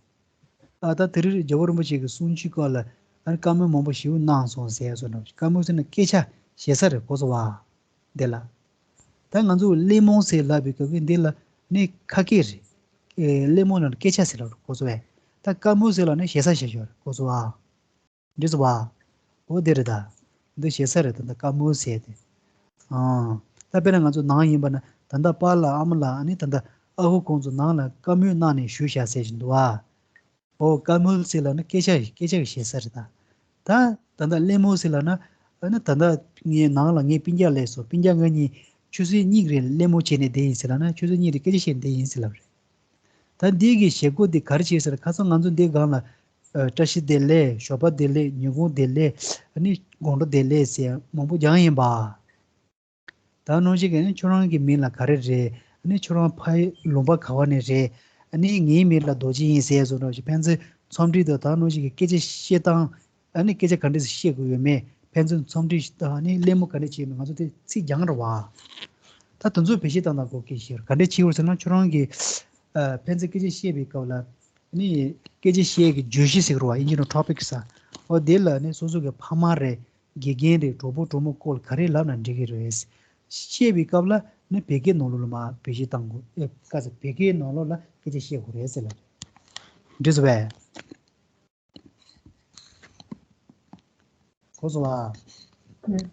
ཨ་ད་དེ་རིང་རྒྱལ་བ་རིན་པོ་ཆེ་གི་གསུང་ཆོས་སྐོར་ལ་ཨ་ནི་བཀའ་མོལ་མང་པོ་ཞིག་གནང་སོང་ཟེར་སོང་ན། བཀའ་མོལ་ཟེར་ན་སྐད་ཆ་ཞེ་ས་རེད་གོ་སོང་བ། དེ་ལ། ད་ང་ཚོ་གླེང་མོལ་ཟེར་ལབ་པའི་སྐབས་ཀྱི་འདི་ལ་ནི་ཁ་སྐད་རེད། ཨེ་གླེང་མོལ་ལབ་ན་སྐད་ཆ་ཟེར་ལབ་རེད་གོ་སོང་བས། ད་བཀའ་མོལ་ཟེར་ལབ་ན་ཞེ་ས་ཞེ་ཞོར་རེད་གོ་སོང་བ། འགྲིག་སོང་བ། འོ་དེ་རེད་ད། འདི་ཞེ་ས་རེད་ད། ད་བཀའ་མོལ་ཟེར་ཏེ། ཨང་། ད་དཔེར་ན་ང་ཚོ་ནང་ཡིན་པ་ན་ད་ལྟ་པཱ་ལགས་ཨ་མ་ལགས་ཨ་ནི་ད་ལྟ་ཨ་ཁུ་ཁོང་ཚོ་ནང་ལ་བཀའ་མོལ་གནང་ནས་བཞུགས་བཞག་ཟེར་བཞིན་འདུག་བ། འོ་བཀའ་མོལ་ཟེར་ལབ་ན་སྐད་ཆ་སྐད་ཆ་གི་ཞེ་ས་རེད་ད། ད་ད་ལྟ་གླེང་མོལ་ཟེར་ལབ་ན་ཨ་ནི་ད་ལྟ་ངའི་ནང་ལ་ངའི་སྤུན་ཀྱག་སླེབས་སོང་། སྤུན་ཀྱག་ང་གཉིས་ཆུ་ཚོད་གཉིས་རིང་གླེང་མོལ་བྱས་ནས་བསྡད་ཡིན་ཟེར་ལབ་ན་ཆུ་ཚོད་གཉིས་རིང་སྐད་ཆ་བཤད་ནས་བསྡད་ཡིན་ཟེར་ལབ་རེད། ད་འདི་གི་བྱེད་སྒོ་འདི་ག་རེ་བྱེད་ཟེར་ན། ཁ་སང་ང་ཚོ་འདི་སྒང་ལ་ཨ་བཀྲ་ཤིས་བདེ་ལེགས། ཞོགས་པ་བདེ་ལེགས། ཉིན་གུང་བདེ་ལེགས། ཨ་ནི་དགོང་དྲོ་བདེ་ལེགས་ཟེར་མང་པོ་སྦྱངས་ཡིན་པ། ད་ནང་བཞིན་གྱི་ཨ་ནི་ཁྱོད་རང་གི་མིང་ལ་ག་རེ་རེད། ཨ་ནི་ཁྱོད་རང་ཕ་ཡུལ་ལུང་པ་ག་བ་ནས་རེད། ཨ་ནི་ངའི་མིང་ལ་རྡོ་རྗེ་ཡིན་ཟེར་སོང་ན། ཕན་ཚུན་འཚམས་འདྲི་དང་ད་ནང་བཞིན་གྱི་སྐད་ཆ་བཤད་སྟངས། ཨ་ནི་སྐད་ཆ་ག་འདྲས་སེ་བཤད་དགོས་ཡོད་མེད། ཕན་ཚུན་འཚམས་འདྲི་དང་ཨ་ནི་གླེང་མོལ་ག་འདྲས་བྱེད་ཡོད་མེད། ང་ཚོ་དེ་ཚིག་སྦྱངས་རེད་བ། ད་དེ་ཚོ་བེད་སྤྱོད་བཏང་ན་གོ་སྐད་ཆ་ག་འདྲས་བྱེད་དགོས་ཟེར་ན། ཁྱོད་རང་གིས་ཨ་ཕན་ཚུན་སྐད་ཆ་བཤད་པའི་སྐབས་ལ་ཨ་ནི་སྐད་ཆ་བཤད་ཀྱི་བརྗོད་གཞི་ཟེར་གི་རེད་བ། དབྱིན་ཇི་ནང་ཊོ་པིག་ཟེར། འོ་དེ་ལ་ཨ་ནི་སོ་སོ་གི་ཕ་མ་རེད། དགེ་རྒན་རེད། གྲོགས་པོ་གྲོགས་མོ་སྐོར་ག་རེ་ལབ་ན་འགྲིག་གི་རེད། བཤད་པའི་སྐབས་ལ་ནི་བོད་སྐད་ནང་ལོགས་ལ་མར་བེད་སྤྱོད་བཏང་དགོས། ཨེ་ག་ཟེར། བོད་སྐད་ནང་ལོགས་ལ་སྐད་ཆ་བཤད་དགོས་རེད་ཟེར་ལབ་རེད། འགྲིག་སོང་བས། གོ་སོང་བ།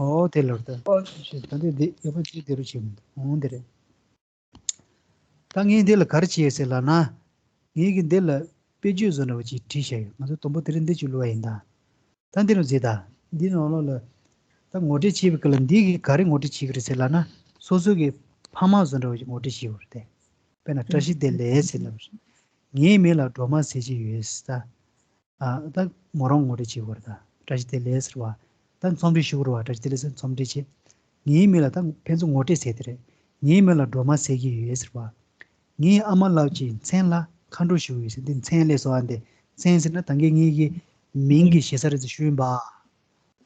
ཨོ་དེ་ལོར་ད། ཨོ་ད་འདི་འདི་ཡག་པོ་ཅིག་དེ་རུ་བྱེད་མི་འདུག་འོང་དེ་རེད། ད་ངས་འདི་ལ་ག་རེ་བྱས་ཟེར་ལབ་ན། ངས་ཀྱི་འདི་ལ་དཔེ་བརྗོད་བཟོ་འདྲ་བ་ཅིག་བྲིས་བཞག་ཡོད། ང་ཚོ་དང་པོ་དེ་རིང་འདི་ཅིག་བླུགས་པ་ཡིན་ད། ད་འདི་རུ་མཛད་ད། འདི་ནང་ལོགས་ལ་ད་ངོ་སྤྲོད་བྱེད་པའི་སྐབས་ལ་འདི་གིས་ག་རེ་ངོ་སྤྲོད་བྱེད་ཀྱི་རེད་ཟེར་ལབ་ན། སོ་སོ་གི་ཕ་མ་བཟོ་འདྲ་བ་ཅིག་ངོ་སྤྲོད་བྱེད་ཀྱི་རེད་དེ། དཔེར་ན་བཀྲ་ཤིས་བདེ་ལེགས་ཟེར་ལབ་རེད། ངའི་མིང་ལ་སྒྲོལ་མ་ཟེར་གྱི་ཡོད་ཟེར་ད། ཨ་ད་མོ་རང་ངོ་སྤྲོད་བྱེད་དགོས་རེད་ད། བཀྲ་ཤིས་བདེ་ལེགས་ཟེར་བ། ད་འཚམས་འདྲི་ཞུ་དགོས་རེད་བ། བཀྲ་ཤིས་བདེ་ལེགས་ཟེར་འཚམས་འདྲི་བྱེད། ངའི་མིང་ལ་ད་ཕན་ཚུན་ངོ་སྤྲོད་ཟེར་དེ་རེད། ངའི་མིང་ལ་སྒྲོལ་མ་ཟེར་གྱི་ཡོད་ཟེར་བ། ངའི་ཨ་མ་ལགས་ཀྱི་མཚན་ལ་མཁའ་འགྲོ་ཞུ་གི་ཡོད་ཟེར། འདི་མཚན་ལས་སོ་ཨ་འདི། མཚན་ཟེར་ན་ད་གིན་ངེད་ཀྱི་མིང་གི་ཞེ་ས་རེད་ཟེར་ཞུས་ཡིན་པ།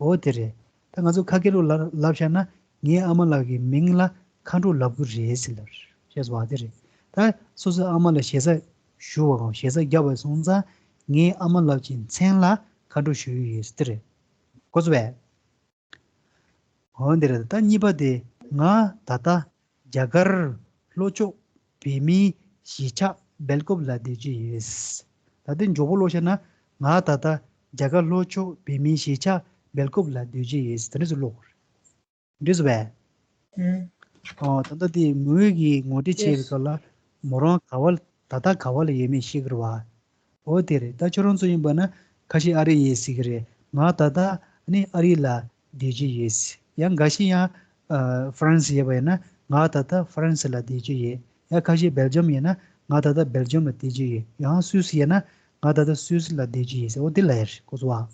འོ་དེ་རེད། ད་ང་ཚོ་ཁ་སྐད་ལུགས་ལ་ལབ་བཞག་ན། ངའི་ཨ་མ་ལགས་ཀྱི་མིང་ལ་མཁའ་འགྲོ་ལབ་ཀྱི་རེད་ཟེར་ལབ་ཤེས་སོང་བ། དེ་རེད། ད་སོ་སོའི་ཨ་མ་ལ་ཞེ་ས་ཞུ་བ་གང་ཞེ་ས་བརྒྱབ་པ་སོང་ཙང་། ངའི་ཨ་མ་ལགས་ཀྱི་མཚན་ལ་མཁའ་འགྲོ་ཞུ་ཡི་ཡོད་ཟེར་དེ་རེད། གོ་སོང་བས། འོ་འདི་རེད། ད་གཉིས་པ་དེ། ང་ད་ལྟ་རྒྱ་གར་ལྷོ་ཕྱོགས་བོད་མིའི་གཞིས་ཆགས་སྦེལ་ཀོབ་ལ་སྡོད་ཀྱི་ཡོད། ད་ལྟའི་མགྱོགས་པོ་ཀློག་བྱས་ན། ང་ད་ལྟ་རྒྱ་གར་ལྷོ་ཕྱོགས་བོད་མིའི་གཞིས་ཆགས་སྦེལ་ཀོབ་ལ་སྡོད་ཀྱི་ཡོད། དེ་འདྲ་ཞིག་ཀློག་དགོས་རེད། འགྲིག་སོང་བས། ཨོ་ད་ལྟ་དེ་མོ་གི་ངོ་སྤྲོད་བྱེད་པའི་སྐབས་ལ་མོ་རང་ག་བ་ལ་ད་ལྟ་ག་བ་ལ་ཡོད་མེད་ཤེས་ཀྱི་རེད་བ། འོ་དེ་རེད། ད་ཁྱོད་རང་ཚོ་ཡིན་པ་ན་ཁ་ཤས་ཨ་རི་ཡོད་ཟེར་གྱི་རེད། ང་ད་ལྟ་ནི་ཨ་རི་ལ་སྡོད་ཀྱི་ཡོད། ཡང་འགའ་ཤས་ཡང་ཨ་ཧྥ་རན་སི་ཡོད་པ་ཡིན་ན། ང་ད་ལྟ་ཧྥ་རན་སི་ལ་སྡོད་ཀྱི་ཡོད། ཡང་ཁ་ཤས་སྦེལ་ཇམ་ཡོད་ན། ང་ད་ལྟ་སྦེལ་ཇམ་ལ་སྡོད་ཀྱི་ཡོད། ཡང་སུད་སི་ཡོད་ན། ང་ད་ལྟ་སུད་སི་ལ་སྡོད་ཀྱི་ཡོད་ཟེར། འོ་དེ་ལབ་ཡ་རེད། གོ་སོང་བ།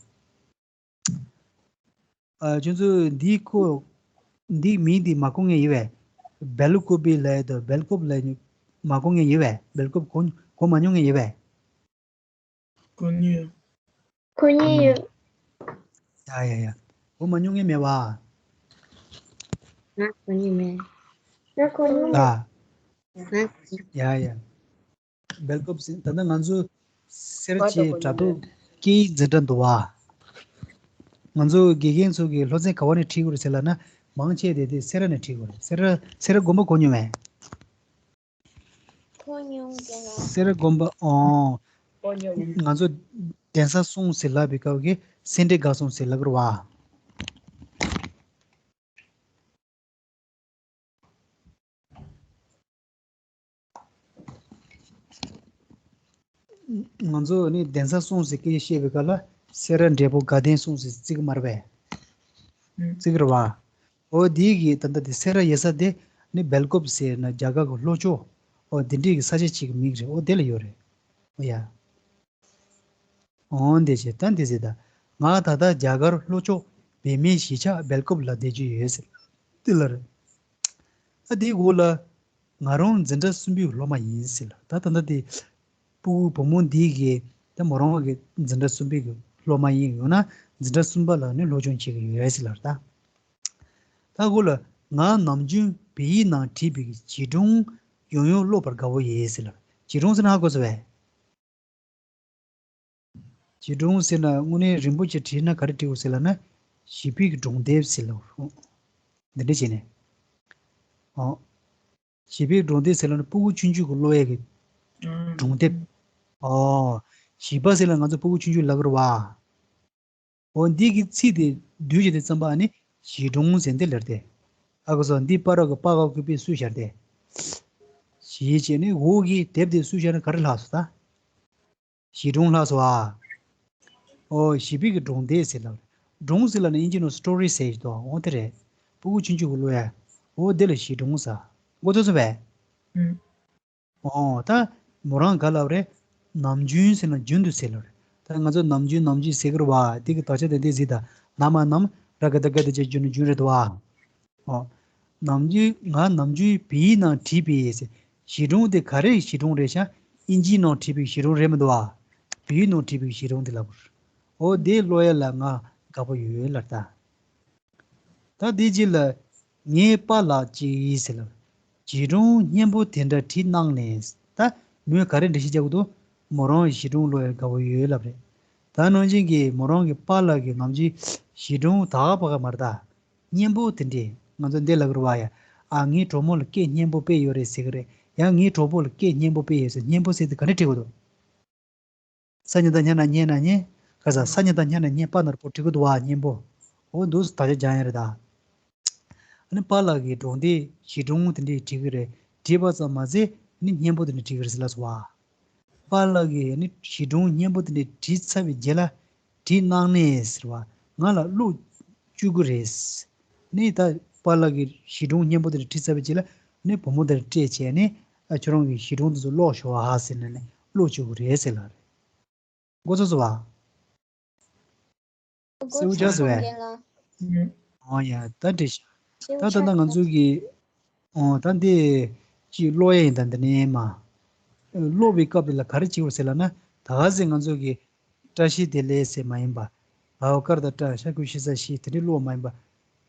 ཨ་ཁྱོད་ཚོ་འདིའི་ཁོ་འདིའི་མིང་འདི་མ་གོ་མཁན་ཡོད་པས། སྦེལ་ཀོབ་ལབ་ཡ་དང་སྦེལ་ཀོབ་ལབ་ཡ་མ་གོ་མཁན་ཡོད་པས། སྦེལ་ཀོབ་གོ་གོ་མ་མྱོང་མཁན་ཡོད་པས། གོ་མྱོང་། གོ་མྱོང་ཡོད། ཡ་ཡ་ཡ། གོ་མ་མྱོང་མཁན་མེད་པ། ང་གོ་མྱོང་མེད། ང་གོ་མྱོང་མེད། ལ། ང་གོ་མྱོང་། ཡ་ཡ། སྦེལ་ཀོབ་ཟེར། ད་ལྟ་ང་ཚོ་སེ་ར་བྱེས་དྲ་ཐོག་སྐད་ཡིག་འཛིན་གྲྭ་འདུག་བ། ང་ཚོ་དགེ་རྒན་ཚོ་གིས་སློབ་ཚན་ག་བ་ནས་ཁྲིད་དགོས་རེད་ཟེར་ལབ་ན། མང་ཆེ་དེ་དེ་སེ་ར་ནས་ཁྲིད་དགོས་རེད། སེ་ར་སེ་ར་དགོན་པ་གོ་མྱོང་མེད། གོ་མྱོང་། སེ་ར་དགོན་པ། ཨོ། གོ་མྱོང་། ང་ཚོ་གདན་ས་སྲུང་ཟེར་ལབ་པའི་སྐབས་ཀྱི་སེ་འབྲས་དགའ་སྲུང་ཟེར་ལབ་ཀྱི་རེད་བ། ང་ཚོ་ནི་གདན་ས་སྲུང་ཟེར་སྐད་ཆ་བཤད་པའི་སྐབས་ལ་སེ་ར་འབྲས་སྤུངས་དགའ་ལྡན་སྲུང་ཟེར་བརྩི་གི་མ་རེད་པས། བརྩི་གི་རེད་བ། འོ་དེའི་གི་ད་ལྟ་དེ་སེ་ར་ཡོད་ས་དེ་ནི་སྦེལ་ཀོབ་ཟེར་ན་རྒྱ་གར་གི་ལྷོ་ཕྱོགས། འོ་དེ་འདྲའི་གི་ས་ཆ་ཅིག་གི་མིང་རེད། འོ་དེ་ལ་ཡོད་རེད། ཡ། འོང་དེ་བྱས་ད་འདི་ཟེར་ད། ང་ད་ལྟ་རྒྱ་གར་ལྷོ་ཕྱོགས་བལ་མིའི་གཞིས་ཆགས་སྦེལ་ཀོབ་ལ་བསྡད་ཀྱི་ཡོད་ཟེར། འདི་ལ་རེད། ཨ་དེའི་འོག་ལ། ང་རང་འཛིན་གྲྭ་གསུམ་པའི་སློབ་མ་ཡིན་ཟེར་ལ། ད་ད་ལྟ་དེ། སྤུ་གུ་བུ་མོ་འདི་གི་ད་མོ་རང་གི་འཛིན་གྲྭ་གསུམ་པའི་གི་སློབ་མ་ཡིན། ཡང་ན་འཛིན་གྲྭ་གསུམ་པ་ལ་ནི་སློབ་སྦྱོང་བྱེད་ཀྱི་ཡོད་ཟེར་ལ་ད། ད་འོག་ལ། ང་ནམ་རྒྱུན་བོད་ཡིག་ནང་བྲིས་པའི་གི་བྱིས་སྒྲུང་ཡང་ཡང་ཀློག་པར་དགའ་བོ་ཡོད་ཟེར་ལ། བྱིས་སྒྲུང་ཟེར་ན་ཧ་གོ་སོང་བས། བྱིས་སྒྲུང་ཟེར་ན་དངོས་གནས་རིན་པོ་ཆེ་བྲིས་ན་ག་རེ་བྲིས་དགོས་ཟེར་ལབ་ན། བྱིས་པའི་གི་སྒྲུང་དེབ་ཟེར་ལ། འདི་འདྲ་བྱས་ནས། ཨོ། བྱིས་པའི་སྒྲུང་དེབ་ཟེར་ལབ་ན་སྤུ་གུ་ཆུང་ཆུང་གི་ཀློག་ཡས་ཀྱི་སྒྲུང་དེབ། ཨོ། བྱིས་པ་ཟེར་ལ་ང་ཚོ་སྤུ་གུ་ཆུང་ཆུང་ལབ་ཀྱི་རེད་བ། འོ་འདི་གི་ཚིག་དེ་བསྡུས་བྱས་ཏེ་བརྩམས་པ་ནི་བྱིས་སྒྲུང་ཟེར་འདི་ལབ་སྟེ། ཨ་གོ་སོང་། འདི་པ་རོ་གི་པ་ག་གུ་པའི་སུ་ཤར་ཏེ། བྱིས་བྱས་ནི་འོ་གི་དེབ་དེ་སུ་ཤར་ན་ག་རེ་ལྷག་སོང་ད། བྱིས་སྒྲུང་ལྷག་སོང་ཨ། ཨོ་བྱིས་པའི་གི་སྒྲུང་དེབ་ཟེར་ལབ། སྒྲུང་ཟེར་ལབ་ན་དབྱིན་ཇི་ནང་སི་ཊོ་རི་ཟེར་གྱི་འདུག་འོ་དེ་རེད། སྤུ་གུ་ཆུང་ཆུང་གི་ཀློག་ཡ། འོ་དེ་ལ་བྱིས་སྒྲུང་ཟེར། མགོ་ཚོས་སོང་བས། ཨུམ། ཨོ་ད། མོ་རང་ག་ལབ་རེད། ནམ་རྒྱུན་ཟེར་ན་རྒྱུན་དུ་ཟེར་ལབ་རེད། ད་ང་ཚོ་ནམ་རྒྱུན་ནམ་རྒྱུན་ཟེར་གི་རེད་བ། དེ་གི་དག་ཆ་དེ་འདི་ཟིག་ད། ན་མ་ནམ། ར་ག་ད་ག་དེ་ཅེས་རྒྱུན་ནི་རྒྱུན་རེད་བ། ཨོ། ནམ་རྒྱུན་ང་ནམ་རྒྱུན་བོད་ཡིག་ནང་བྲིས་པའི་ཟེར། བྱིས་སྒྲུང་དེ་ག་རེའི་བྱིས་སྒྲུང་རེད་ཤག་དབྱིན་ཇིའི་ནང་བྲིས་པའི་བྱིས་སྒྲུང་རེད་མི་འདུག་བ། བོད་ཡིག་ནང་བྲིས་པའི་བྱིས་སྒྲུང་དེ་ལབ་དགོས། ཨོ་དེ་ཀློག་ཡ་ལ་ང་དགའ་པོ་ཡོད་ལབ་ད། ད་དེ་རྗེས་ལ། ངའི་པཱ་ལགས་ཅིག་ཡིན་ཟེར་ལ། བྱིས་སྒྲུང་སྙན་པོ་དེ་འདྲ་བྲིས་གནང་ནས། ད་མོས་ག་རེ་འགྲེལ་བཤད་རྒྱག་གི་འདུག་མོ་རང་བྱིས་སྒྲུང་ཀློག་ཡ་དགའ་བོ་ཡོད་ལབ་རེད། ད་ནང་བཞིན་གྱི་མོ་རང་གི་པཱ་ལགས་ཀྱིས་ནམ་རྒྱུན་བྱིས་སྒྲུང་ད་ག་པ་ག་མ་རེད་ད། སྙན་པོ་དེ་འདྲས་ང་ཚོ་འདི་ལབ་ཀྱི་རེད་བ་ཡ། ཨ་ངའི་གྲོགས་མོ་ལ་སྐད་སྙན་པོ་དཔེ་ཡོད་རེད་ཟེར་གྱི་རེད། ཡང་ངའི་གྲོགས་པོ་ལ་སྐད་སྙན་པོ་དཔེ་ཡོད་ཟེར། སྙན་པོ་ཟེར་དེ་ག་འདྲས་བྲིས་དགོས་འདུག་ས་ཉི་ད་སྙན་ན་སྙན་ན་སྙན། ག་ས་ས་ཉི་ད་སྙན་ན་སྙན། པ་ན་རོ་པོ་བྲིས་གི་འདུག་བ། སྙན་པོ། འོ་འདུག་ད་ཆ་སྦྱང་ཡ་རེད་ད། ཨ་ནི་པཱ་ལགས་ཀྱི་སྒྲུང་དེ་བྱིས་སྒྲུང་དེ་འདྲས་བྲིས་གི་རེད། བྲིས་པ་ཙམ་མ་ཟད་ནི་སྙན་པོ་དེ་འདྲས་བྲིས་གི་རེད་ཟེར་ལབ་སོང་བ། པཱ་ལགས་ཀྱིས་ནི་བྱིས་སྒྲུང་སྙན་པོ་དེ་འདྲས་བྲིས་ཚར་བའི་རྗེས་ལ། བྲིས་གནང་ནས་ཟེར་བ། ང་ལ་ཀློག་བཅུག་གི་རེད། ནི་ད་པཱ་ལགས་ཀྱིས་བྱིས་སྒྲུང་སྙན་པོ་དེ་འདྲས་བྲིས་ཚར་བའི་རྗེས་ལ། ནི་བུ་མོ་དེར་སྤྲད་བྱས་ནས། ཨ་ཁྱོད་རང་གི་བྱིས་སྒྲུང་དེ་ཚོ་ཀློག་ཤོག་ཨ་ཟེར་ནས་ནི་ཀློག་བཅུག་གི་རེད་ཟེར་ལབ་རེད། མགོ་ཚོས་སོང་བ། སེའུ་ཇག་ཟེར་བས། ཨོ་ཡ་ད་འགྲིག་ཤག་ད་ད་ལྟ་ང་ཚོ་གི། ཨོ་ད་འདི་ཅིག་ཀློག་ཡས་ཡིན་ད། འདི་ནས་མ། ཀློག་པའི་སྐབས་དེ་ལ་ག་རེ་བྱེད་དགོས་ཟེར་ལབ་ན། ད་ག་ཟེ་ང་ཚོ་གི་བཀྲ་ཤིས་བདེ་ལེགས་ཟེར་མ་ཡིན་པ། བའོ་ཀར་ད་བཀྲ་ཤ་ཁུ་ཤི་ས་ཤི་དེ་འདྲའི་ཀློག་མ་ཡིན་པ།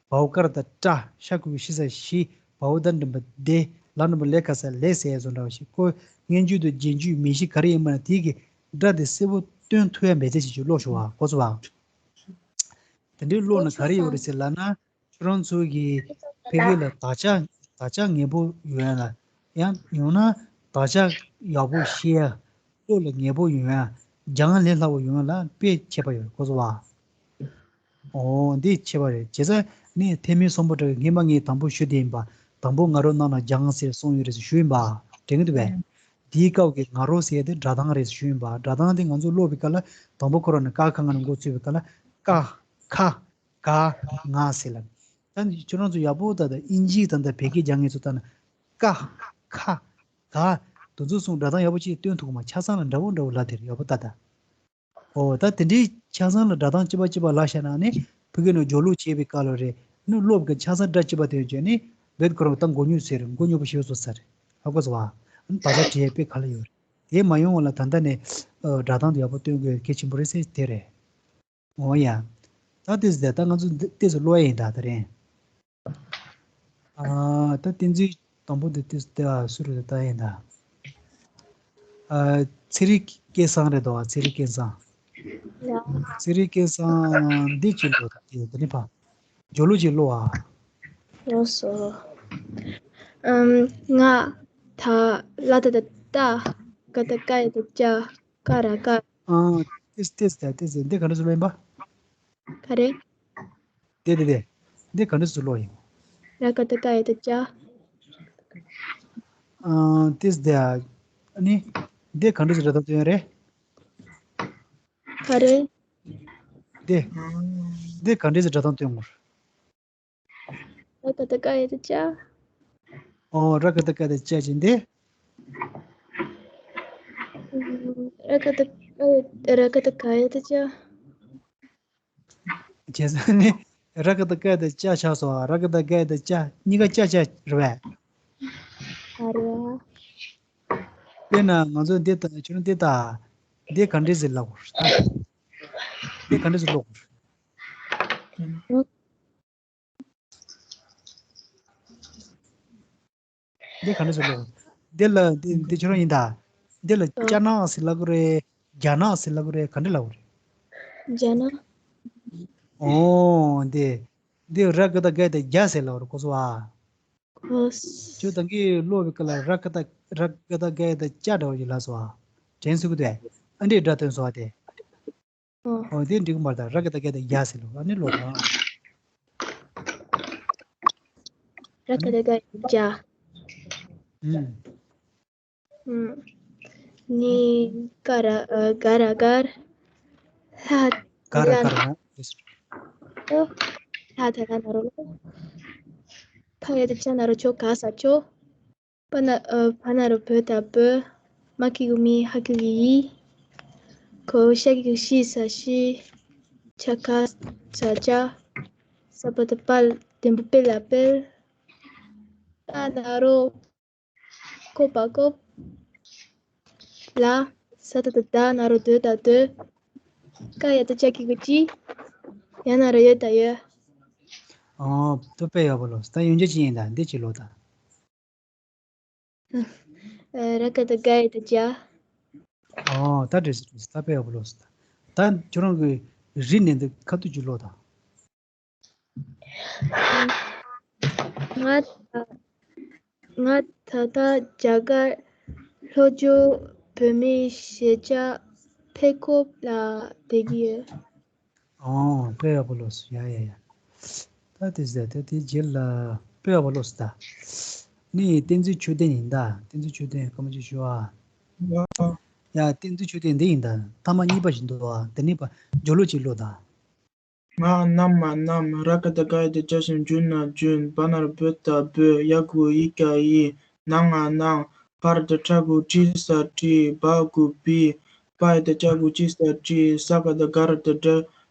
བའོ་ཀར་ད་བཀྲ་ཤ་ཁུ་ཤི་ས་ཤི། བའོ་ད་འགྲེང་བུ་བདེ། ལ་འགྲེང་བུ་ལེ་ཁ་ས་ལེ་ཟེར་ཡས་བཟོ་འདྲ་བ་ཞིག་ཁོ་སྔོན་འཇུག་དང་རྗེས་འཇུག་མིང་གཞི་ག་རེ་ཡིན་པ་ན་དེའི་གི་སྒྲ་དེ་གསལ་པོ་སྟོན་ཐུབ་ཡ་མེད་ཚད་ཞིག་ཅིག་ཀློག་ཤོག་ཨ། གོ་སོང་བ། དེ་འདྲའི་ཀློག་ན་ག་རེ་ཡོད་རེད་ཟེར་ལབ་ན། ཁྱོད་རང་ཚོ་གི་ཕ་གི་ལ་དག་ཆ་དག་ཆ་ངན་པོ་ཡོང་ཡ་ལ། ཡང་ཡང་ན་དག་ཆ་ཡག་པོ་ཤེས་ཡ། བློ་ལ་ངེས་པོ་ཡོང་ཡ། སྦྱང་ལས་སླ་བོ་ཡོང་ཡ་ལ་དཔེ་ཁྱད་པར་ཡོད་རེད། གོ་སོང་བ། ཨོ་འདི་ཁྱད་པར་རེད། བྱས་ཙང་ནི་ཐེ་མི་སམ་བྷོ་ཊ་གི་སྔས་མ་ངས་དང་པོ་ཞུ་དེ་ཡིན་པ། དང་པོ་ང་རོ་རྣམས་ལ་སྦྱང་ཟེར་གསུངས་ཡོད་རེད་ཟེར་ཞུས་ཡིན་པ། དྲན་གི་འདུག་པས། འདིའི་སྐབས་ཀྱི་ང་རོ་ཟེར་ཡ་དེ་སྒྲ་གདངས་རེད་ཟེར་ཞུས་ཡིན་པ། སྒྲ་གདངས་དེ་ང་ཚོ་ཀློག་པའི་སྐབས་ལ་དང་པོ་ཁོ་རང་ནས་ཀ་ཁ་ང་ནས་འགོ་ཚུགས་པའི་སྐབས་ལ་ཀ་ཁ་ག་ང་ཟེར་ལབ། ད་ནི་ཁྱོད་རང་ཚོ་ཡག་པོ་ལྟ་ད་དབྱིན་ཇིའི་ད་ལྟ་བོད་སྐད་སྦྱང་མཁན་ཚོ་ལྟ་ན། ཀ་ཁ་ག་དེ་ཚོ་གསུང་སྒྲ་གདངས་ཡག་པོ་ཅིག་སྟོན་ཐུབ་གི་མ། ཆ་ཚང་ལ་འདྲ་བོ་འདྲ་བོ་ལབ་དེ་རེད། ཡག་པོ་ལྟ་ད། ཨོ་ད་དེ་འདྲའི་ཆ་ཚང་ལ་སྒྲ་གདངས་གཅིག་པ་གཅིག་པ་ལབ་བཞག་ན་ནི་ཕ་གི་ནང་སྦྱོང་ཀློག་བྱེད་པའི་སྐབས་ལ་རེད། ནི་ཀློག་པའི་ཆ་ཚང་སྒྲ་གཅིག་པ་དེ་ཡོད་ཀྱང་ནི་བེད་ཁོ་རང་ད་མགོ་རྙོག་ཟེར་མགོ་རྙོག་པོ་ཞེ་པོ་བཟོ་ས་རེད། ཧ་གོ་སོང་བ། ཨ་ནི་ད་ཆ་བྲིས་ཡས་དཔེ་ག་ལ་ཡོད་རེད། དེ་མ་ཡོང་བ་ལ་ད་ལྟ་ནས་ཨ་སྒྲ་གདངས་དེ་ཡག་པོ་སྟོན་དགོས་གལ་ཆེན་པོ་རེད་ཟེར་དེ་རེད། འོ་ཡ། ད་ཏོག་ཙམ་ད་ང་ཚོ་འདི་ཏོག་ཙམ་ཀློག་ཡ་ཡིན་ད་ད་རེད། ཨ་ད་བསྟན་འཛིན་དང་པོ་འདི་ཏོག་ཙམ་ད་སུ་རེད་ད་ཡིན་ད། ཨ་ཚེ་རིང་སྐལ་བཟང་རེད་དོ། ཚེ་རིང་སྐལ་བཟང་། ཡ། ཚེ་རིང་སྐལ་བཟང་འདི་ཅིག་ཀློག་ད་འདི་འདི་ནི་ཕ། སྦྱོང་ཀློག་ཅིག་ཀློག་ཨ། ལགས་སོ། ཨམ། ང་ད་ལ་ད་ད་ཏ། ག་ད་ཀ་ཡ་ད་ཀྱ། ཀ་ར་ཀ། ཨ་ཏོག་ཙམ་ཏོག་ཙམ་ད་ཏོག་ཙམ་འདི་ག་འདྲ་ཟེར་ལབ་ཡིན་པ། ག་རེ། དེ་དེ་དེ། འདི་ག་འདྲ་ཟེར་ཀློག་ཡིན། ར་ག་ད་ཀ་ཡ་ད་ཀྱ། ཨ་ཏོག་ཙམ་དེ། ཨ་ནི། འདི་ག་འདྲ་ཟེར་སྒྲ་གདངས་སྟོན་ཡ་རེད། ག་རེ། འདི། འདི་ག་འདྲ་ཟེར་སྒྲ་གདངས་སྟོན་དགོས། ར་ག་ད་ཀ་ཡ་ད་ཀྱ། ཨོ་ར་ག་ད་ཀ་ཡ་ད་ཀྱ་ཅན་འདི། ཨུམ། ར་ག་བཏགས་ར་ག་བཏགས་ག་ཡ་བཏགས་ཀྱ། བྱས་ཙང་ནི་ར་ག་བཏགས་ག་ཡ་བཏགས་ཀྱ་ཆགས་སོང་། ར་ག་བཏགས་ག་ཡ་བཏགས་ཀྱ། གཉིས་ཀ་ཀྱ་ཀྱ་རེད་པས། ཨ་རེད། དཔེར་ན་ང་ཚོ་འདི་ལྟ། ཁྱོད་རང་འདི་ལྟ། འདི་ག་འདྲས་ཟེར་ལབ་དགོས་རེད། འདི་ག་འདྲས་ཟེར་ཀློག་དགོས་རེད། འདི་ག་འདྲས་ཟེར་ཀློག་འདི་ལ་འདི་འདི་ཁྱོད་རང་ཡིན་ད། འདི་ལ་ཨ། ཅ་ནག་ཟེར་ལབ་ཀྱི་རེད། རྒྱ་ནག་ཟེར་ལབ་ཀྱི་རེད། ག་འདྲས་ལབ་ཀྱི་རེད། རྒྱ་ནག་ཨོ་འདི། འདི་ར་ག་བཏགས་ག་ཡ་བཏགས་རྒྱ་ཟེར་ལབ་ཀྱི་རེད། གོ་སོང་ཨ། ཨོ། ཁྱོད་ད་གིན་ཀློག་པའི་སྐབས་ལ་ར་ག་བཏགས་ར་ག་བཏགས་ག་ཡ་བཏགས་ཀྱ་འདྲ་བོ་ཞིག་ལབ་སོང་ཨ། དྲན་གསོ་གི་འདུག་ཨ་འདྲས་སྒྲ་ཐོན་སོང་ཨ་དེ། ཨོ། ཨོ་དེ་འགྲིག་གི་མ་རེད། ད་ར་ག་བཏགས་ག་ཡ་བཏགས་རྒྱ་ཟེར་ལབ་ཨ་ནི་ཀློག་དང་། ར་ག་བཏགས་ག་ཡ་བཏགས་རྒྱ། ཨུམ། ཨུམ། ནི་ག་ར་ཨ་ག་ར་གར། ལྷ་ག་ར་ལ་གར་ན། ཨོ། ལྷ་ད་ལ་ན་རོ་ལོ། ཕ་ཡ་བཏགས་ཕྱ་ན་རོ་ཕྱོ། ག་ས་ཕྱོགས། པ་ན་ཨ་བ་ན་རོ་བོ་ད་བོད། མ་གི་གུ་མི། ཧ་གི་གུ་ཡི། གོ་ཤ་གི་གུ་ཤི་ས་ཤིས། ཆ་ག་ས་ཆ། ས་བ་ད་སྤ། འགྲེང་བུ་སྤེ་ལ་སྤེལ། ད་ན་རོ་ཀོ་པ་ཀོབ། ལ། ས་ད་བཏགས་སྡ་ན་རོ་སྡོ་ད་སྡོད། ཀ་ཡ་བཏགས་ཀྱ་གི་གུ་ཀྱི། ཡ་ན་རོ་ཡོ་ད་ཡོད། ཨོ། ད་དཔེ་ཡག་པོ་ལོས། ད་ཡོན་ཆབ་ཅི་ཡིན་ད། འདི་ཅི་ལོ་ད། ཨ། ར་ག་བཏགས་རྒ་ཡ་བཏགས་རྒྱ། ཨོ། ད་འགྲིག་སོང་། འགྲིག་སོང་། ད་དཔེ་ཡག་པོ་ལོས་སོང་། ད་ཁྱོད་རང་གི་རིག་གནས་འདི་ཁ་ཐུག་ཅིག་ཀློག་དང་། ང་ད་ང་ད་ལྟ་རྒྱ་གར་ལྷོ་ཕྱོགས་བོད་མིའི་གཞིས་ཆགས་ཕེ་ཁོབ་ལ་བསྡད་ཀྱི་ཡོད། ཨོ། དཔེ་ཡག་པོ་ལོས་སོང་། ཡ་ཡ་ཡ། ད་དེ་ཟེར། ད་དེ་རྗེས་ལ་དཔེ་ཡག་པོ་ལོས་སོང་ད། ནི་བསྟན་འཛིན་ཆོས་ལྡན་ཡིན་ད། བསྟན་འཛིན་ཆོས་ལྡན་སྐར་མ་གཅིག་ཞུ་ཨ། ཡ། བསྟན་འཛིན་ཆོས་ལྡན་འདི་ཡིན་ད། ཐ་མ་གཉིས་པ་ཞིག་འདུག་ཨ། དེ་ནི་པ་སྦྱོར་ཀློག་ཅིག་ཀློག་ད། ང་ན་མ་གནམ། ར་ག་བཏགས་རྒ་ཡ་བཏགས་རྒྱ་ཞབས་ཀྱུ་རྒྱུ་ན་རྒྱུན། བ་ན་རོ་བོ་ད་བོད། ཡ་གི་གུ་ཡི་ག་ཡིས། ན་ང་གནང་། བ་ར་བཏགས་བྲ་གི་གུ་བྲིས་ས་བྲིས། བ་གི་གུ་བིས། པ་ཡ་བཏགས་པྲ་གི་གུ་པྲིས་ས་པྲིས། ས་ག་བཏགས་སྒ་ར་བཏགས་སྒྲ།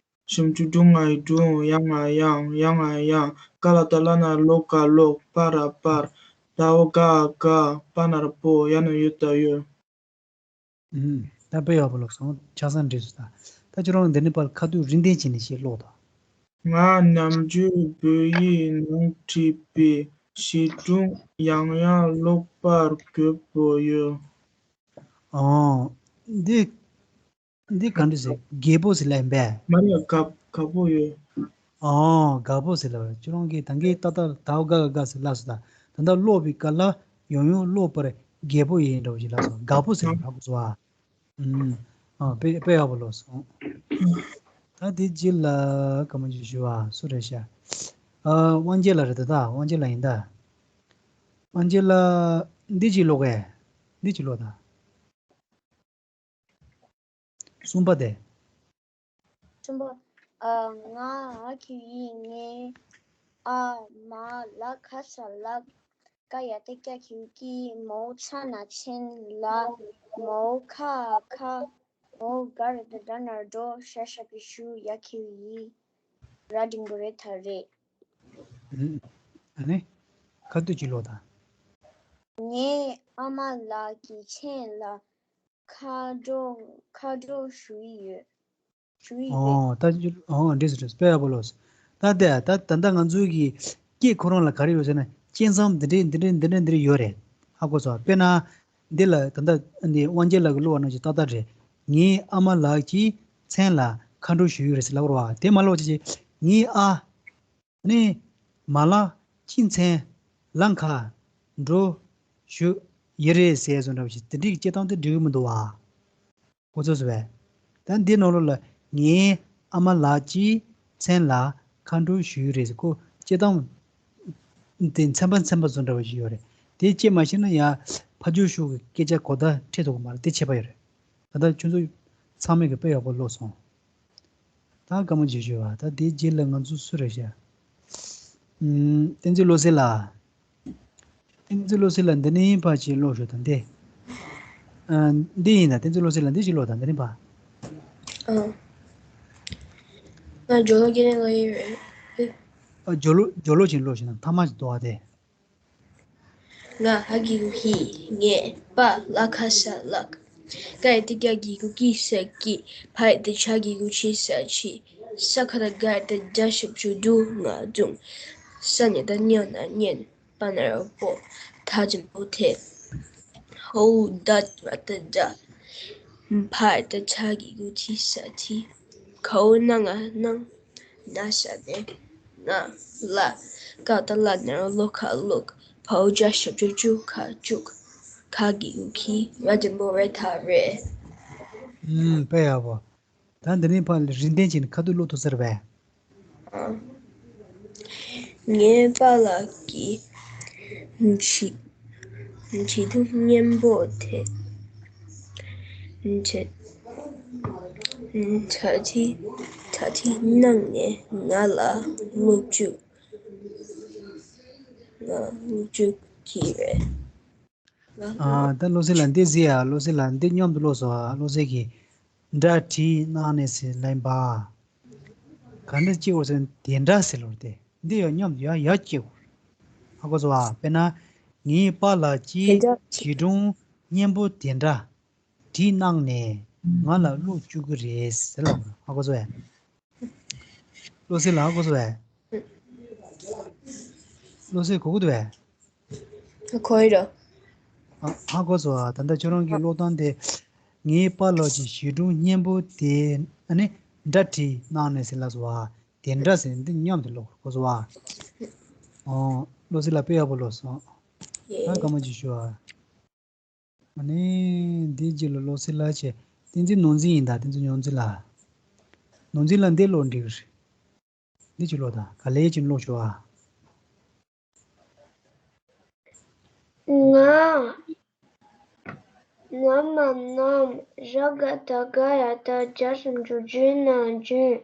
ཞབས་ཀྱུ་སྒྲུ་ང་ཡི་སྒྲུང་། ཡ་ང་ཡང་། ཡ་ང་ཡང་། ཀ་ལ་བཏགས་ཀླ་ན་རོ་ཀློ་ཀ་ཀློག་པ་ར་པར། ད་འོ་ག་ག་པ་ན་རོ་པོ། ཡ་ན་རོ་ཡོ་ད་ཡོད། ཨུམ། ད་དཔེ་ཡག་པོ་ཀློག་སོང་། ཆ་ཚང་འགྲིག་སོང་ད། ད་ཁྱོད་རང་འདི་ནས་ཕར་ཁ་ཐུག་རིག་གནས་བྱས་ནས་ཞིག་ཀློག་དང་། ང་ནམ་རྒྱུན་བོད་ཡིག་ནང་བྲིས་པའི་བྱིས་སྒྲུང་ཡང་ཡང་ཀློག་པར་དགའ་པོ་ཡོད། ཨོ། འདི་འདི་ག་འདྲ་ཟེར། དགའ་པོ་ཟེར་ལབ་ཡིན་པས། མ་རེད། དགའ་དགའ་པོ་ཡོད། ཨོ། དགའ་པོ་ཟེར་ལབ། ཁྱོད་རང་གིས་ད་གིན་ཏག་ཏག་ད་འོ་ག་ག་ག་ཟེར་ལབ་སོང་ད། ད་ལྟ་ཀློག་པའི་སྐབས་ལ་ཡང་ཡང་ཀློག་པར་དགའ་པོ་ཡིན་འདྲ་བོ་ཞིག་ལབ་སོང་། དགའ་པོ་ཟེར་ལབ་གོ་སོང་ཨ། ཨུམ། ཨ། དཔེ་དཔེ་ཡག་པོ་ཀློག་སོང་། ད་དེ་རྗེས་ལ་སྐར་མ་གཅིག་ཞུ་བ་སུ་རེད་ཤག་ཨ། དབང་རྒྱལ་ལགས་རེད་ད། ད་དབང་རྒྱལ་ལགས་ཡིན་ད། དབང་རྒྱལ་ལགས་འདི་གཅིག་ཀློག་གས། འདི་གཅིག་ཀློག་ད། གསུམ་པ་དེ། གསུམ་པ། ཨ། ང་ཨ་གི་གུ་ཨི་ངེ། ཨ་མ་ལ་ཁ་ས་ལགས། ཀ་ཡ་བཏགས་ཀྱ་གི་གུ་ཀྱི། མའོ་ཚ་ན་མཚན་ལ། མའོ་ཁ་ཁ། འོ་ག་ར་བཏགས་གྲ་ན་རོ་གྲོ། ཞ་ཞབས་ཀྱུ་ཞུ། ཡ་གི་གུ་ཡི། ར་འགྲེང་བུ་རེ་ད་རེད། ཨུམ། ཨ་ནི། ཁ་ཐུག་ཅིག་ཀློག་དང་། ངའི་ཨ་མ་ལགས་ཀྱི་མཚན་ལ་མཁའ་འགྲོ་མཁའ་འགྲོ་ཞུ་ཡི་ཡོད། ཞུ་ཡི་རེད། ཨོ། ད་ཅི། ཨོ། འགྲིག་སོང་འགྲིག་སོང་། དཔེ་ཡག་པོ་ཀློག་སོང་། ད་དེ་ད་ད་ལྟ་ང་ཚོའི་གི་སྐད་ཁོ་རང་ལ་ག་རེ་ཡོད་ཟེར་ན་གཅན་གཟན་འདི་འདྲས་འདི་འདྲས་འདི་འདྲས་འདི་འདྲས་ཡོད་རེད། ཧ་གོ་སོང་། དཔེར་ན། འདི་ལ་ད་ལྟ་འདི་དབང་རྒྱལ་ལགས་ཀྱིས་ཀློག་པ་ནང་བཞིན་ཏག་ཏག་རེད། ངའི་ཨ་མ་ལགས་ཀྱི་མཚན་ལ་མཁའ་འགྲོ་ཞུ་ཡི་རེད་ཟེར་ལབ་རོགས། དེ་མ་ཀློག་ཅིག་ཅིག་ངའི་ཨ་ནི་མ་ལ་ཅི་མཚན་ལ་མཁའ་འགྲོ་ཞུ་ཡི་རེད་ཟེར་བཟོ་འདྲ་བ་ཞིག་དེ་འདྲའི་སྐད་གཏོང་དེ་འགྲིག་གི་མི་འདུག་བ། གོ་ཚོད་སོང་བས། ད་འདི་ནང་ལོགས་ལ་ངའི་ཨ་མ་ལགས་ཀྱི་མཚན་ལ་མཁའ་འགྲོ་ཞུ་ཡི་རེད་ཟེར། ཁོ་སྤྱིར་བཏང་དེ་ཚན་པ་ཚན་པ་བཟོ་འདྲ་བ་ཞིག་ཡོད་རེད། དེ་དཔྱད་མ་ཤེས་ན་ཡང་ཕར་ཕྱོགས་ཤུགས་ཀྱི་སྐད་ཆ་གོ་བརྡ་འཕྲོད་ཐུབ་ཀྱི་མ་རེད། དེ་ཁྱད་པར་ཡོད་རེད། ད་ལྟ་ཁྱོད་ཚོ་ཚང་མས་ཀྱི་དཔེ་ཡག་པོ་ཀློག་སོང་། ད་སྐར་མ་གཅིག་ཞུ་བ། ད་དེའི་རྗེས་ལ་ང་ཚོ་སུ་རེད་ཤག་ཨུམ། བསྟན་འཛིན་བློ་གསལ་ལགས། བསྟན་འཛིན་བློ་གསལ་ལགས་འདི་ནས་ཕར་ཕྱིན་ཀློག་ཤོག་དང་དེ། ཨ། འདི་ཡིན་ད། དེ་ཚོ་ཀློག་ཟེར་ལ་འདི་ཞིག་ཀློག་དང་འདི་རིམ་པ། ཨ། ང་ཇོ་ལོ་སྐྱེ་ནས་ལ་ཡིན་རེད། ཨ། ཇོ་ལོ་ཇོ་ལོ་ཅིག་ཀློག་ཞིག་ན་ཐ་མ་ཅིག་དོ་བ་དེ། ང་ཧ་གི་གུ་ཧི། ངས་པ་ལ་ཁ་ས་ལག་ཀའི་ཏི་ཀྱ་གི་གུ་ཀི་ས་ཀི། ཕའི་ཏི་ཆ་གི་གུ་ཆི་ས་ཆི། ས་ཁ་ད་གར་ཏི་ཇ་ཞབས་ཀྱུ་ཌུ་ང་ལྗང་། ས་ཉ་ད་ཉ་ན་ཉན། པ་ན་རོ་པོ། ད་ཅི་པོ་ཏེ། ཧོ་ད་ར་ཏི་ད། ཕ་ད་ཆ་གི་གུ་ཆི་ས་ཆི། ཁའོ་ན་ང་ནང་། ན་ས་ནས། ང་། ལ། ཀ་ད་ལ་ན་རོ་ལོ་ཁ་ལོག་ཕའོ་ཇ་ཞབས་ཀྱུ་ཅུ་ཁ་ཅུག་ཁ་གི་གུ་ཁི། ར་ཅི་པོ་རེ་ད་རེད། ཨུམ། དཔེ་ཡག་པོ། ད་འདི་ནས་ཕར་རིགས་ལྡན་བྱས་ནས་ཁ་ཐུག་ཀློག་ཐུབ་ས་རེད་པས། ཨ། ངའི་པཱ་ལགས་ཀྱིས་བྱིས་བྱིས་སྒྲུང་སྙན་པོ་དེ་གྲ་སྒྲིག་གྲ་སྒྲིག་གནང་ནས་ང་ལ་སློབ་ཆུང་ང་སློབ་ཆུང་གི་རེད། ཨ། ད་བློ་གསལ་ལགས་འདི་གཟིགས་ཨ། བློ་གསལ་ལགས་འདི་མཉམ་དུ་ཀློག་སོང་ཨ། བློ་གསལ་གྱིས་འདྲ་བྲིས་གནང་ནས་ཟེར་ལན་པ། ག་འདྲ་སྐྱེ་བོ་ཟེར་དེ་འདྲ་ཟེར་ལོ་དེ། འདི་ཡང་མཉམ་དུ་ཡ་ཡ་སྐྱེ་བོ། ཧ་གོ་སོང་ཨ། དཔེར་ན། ངའི་པཱ་ལགས་ཀྱིས་དེ་འདྲ་བྱིས་སྒྲུང་སྙན་པོ་དེ་འདྲ་བྲིས་གནང་ནས་ང་ལ་ཀློག་བཅུག་གི་རེད་ཟེར་ལབ། ཧ་གོ་སོང་ཨ། བློ་གསལ་ལགས་ཧ་གོ་སོང་ཨ། བློ་གསལ་གོ་གི་འདུག་གས། གོ་ཡི་རོ། ཨ། ཧ་གོ་སོང་ཨ། ད་ལྟ་ཁྱོད་རང་གི་ཀློག་སྟངས་དེ། ངའི་པཱ་ལགས་ཀྱིས་བྱིས་སྒྲུང་སྙན་པོ་དེ་ཨ་ནི་འདྲ་བྲིས་གནང་ནས་ཟེར་ལབ་སོང་ཨ། དེ་འདྲ་ཟེར་འདི་མཉམ་དུ་ཀློག་གོ་སོང་ཨ། ཨོ། བློ་གསལ་ལགས་དཔེ་ཡག་པོ་ཀློག་སོང་། ཡེ། ད་སྐར་མ་གཅིག་ཞུ་ཨ། ཨ་ནི་འདིའི་རྗེས་ལ་བློ་གསལ་ལགས་ཀྱིས། བསྟན་འཛིན་ནོར་འཛིན་ཡིན་ད། བསྟན་འཛིན་ནོར་འཛིན་ལགས། ནོར་འཛིན་ལགས་འདི་ཀློག་འགྲིག་གི་རེད། འདི་ཅིག་ཀློག་དང་། ག་ལེ་ཅིག་ཀློག་ཤོག་ཨ། ང་། ང་མ་ནམ་ར་ག་ད་ག་ར་ད་ཇ་ཞབས་ཀྱུ་ཇུ་ན་ཇུན།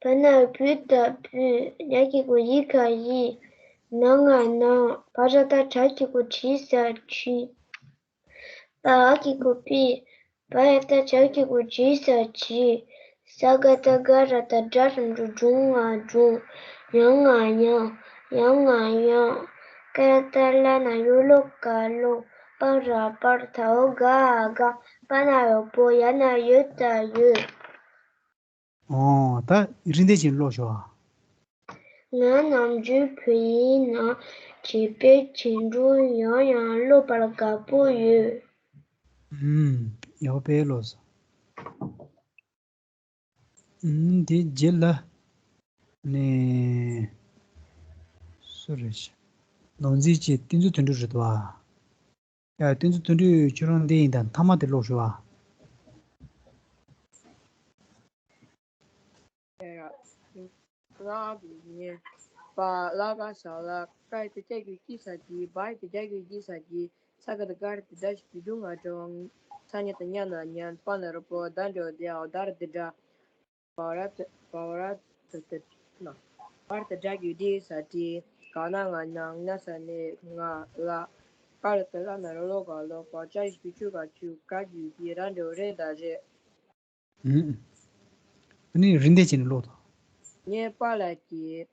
པ་ན་བུ་ད་བུ། ཡ་གི་གུ་ཡི་ག་ཡི། ན་ང་ནང་། པ་ར་ད་བྲ་གི་གུ་བྲི་ས་བྲིས། པ་གི་གུ་པི། པ་ཡ་ད་བྱ་གི་གུ་བྱི་ས་བྱིས། ས་ག་ད་ག་ར་ད་སྒྲ་ཞབས་ཀྱུ་སྒྲུང་ང་སྒྲུང་། ཡ་ང་ཡང་། ཡ་ང་ཡང་། ཀ་ཡ་ད་ལ་ན་ཡོ་ལོ་ཀ་ལོ། པ་ར་པར། ད་འོ་ག་ག། པ་ན་ཡོ་པོ། ཡ་ན་ཡོད་ད་ཡོད། ཨོ། ད་རིན་ལྡན་ཅན་ཀློག་ཤོག་ཨ། ང་ནམ་རྒྱུན་བོད་ཡིག་ནང་བྱིས་པའི་བྱིས་སྒྲུང་ཡང་ཡང་ཀློག་པར་དགའ་པོ་ཡོད། ཨུམ། ཡག་པོ་དཔེ་ཀློག་སོང་། ཨུམ། དེ་རྗེས་ལ་ནི་སུ་རེད་ཤག་ནོར་འཛིན་གྱི་བསྟན་འཛིན་དོན་གྲུབ་རེད་འདུག་ཨ། ཡ། བསྟན་འཛིན་དོན་གྲུབ། ཁྱོད་རང་འདི་ཡིན་ད། མཐའ་མ་དེ་ཀློག་ཤོག་ཨ། ཡ་ཡ། ལ་ག་ཉེ། པ་ལ་ག་ས་ལ། ཀ་ཡ་ཏི་ཀྱ་གི་ཀྱི་ས་ཀྱི། བ་ཡ་ཏི་བྱ་གི་བྱི་ས་བྱིས། ས་ག་ད་ག་ར་ཏི་སྒྲ་ཞབས་ཀྱུ་སྒྲུང་ང་སྒྲུང་། ས་ཉ་ད་ཉ་ན་ཉན། པ་ན་རོ་པོ། ད་འགྲོ་དེ་འོ་ད་ར་དི་སྒྲ། བ་ར་ཏི་བ་ར་ཏི་ཏི་ན། བར་ཏི་སྒྲ་གི་བྲི་ས་བྲིས། ག་ན་ང་ནང་། ན་ས་ནས། ང་། ལ། ཀ་ལ་ཏི་ལ་ན་རོ་ལོ་ཀ་ལོག་པ་ཅ་ཞབས་ཀྱུ་ཅུ་ག་ཅུག་ཀ་གི་གུ་ཀི། ར་འགྲོ་རེ་ད་རེད། ཨུམ། ཨ་ནི་རིན་ལྡན་ཅན་ནས་ཀློག་དང་། ངའི་པཱ་ལགས་ཀྱིས་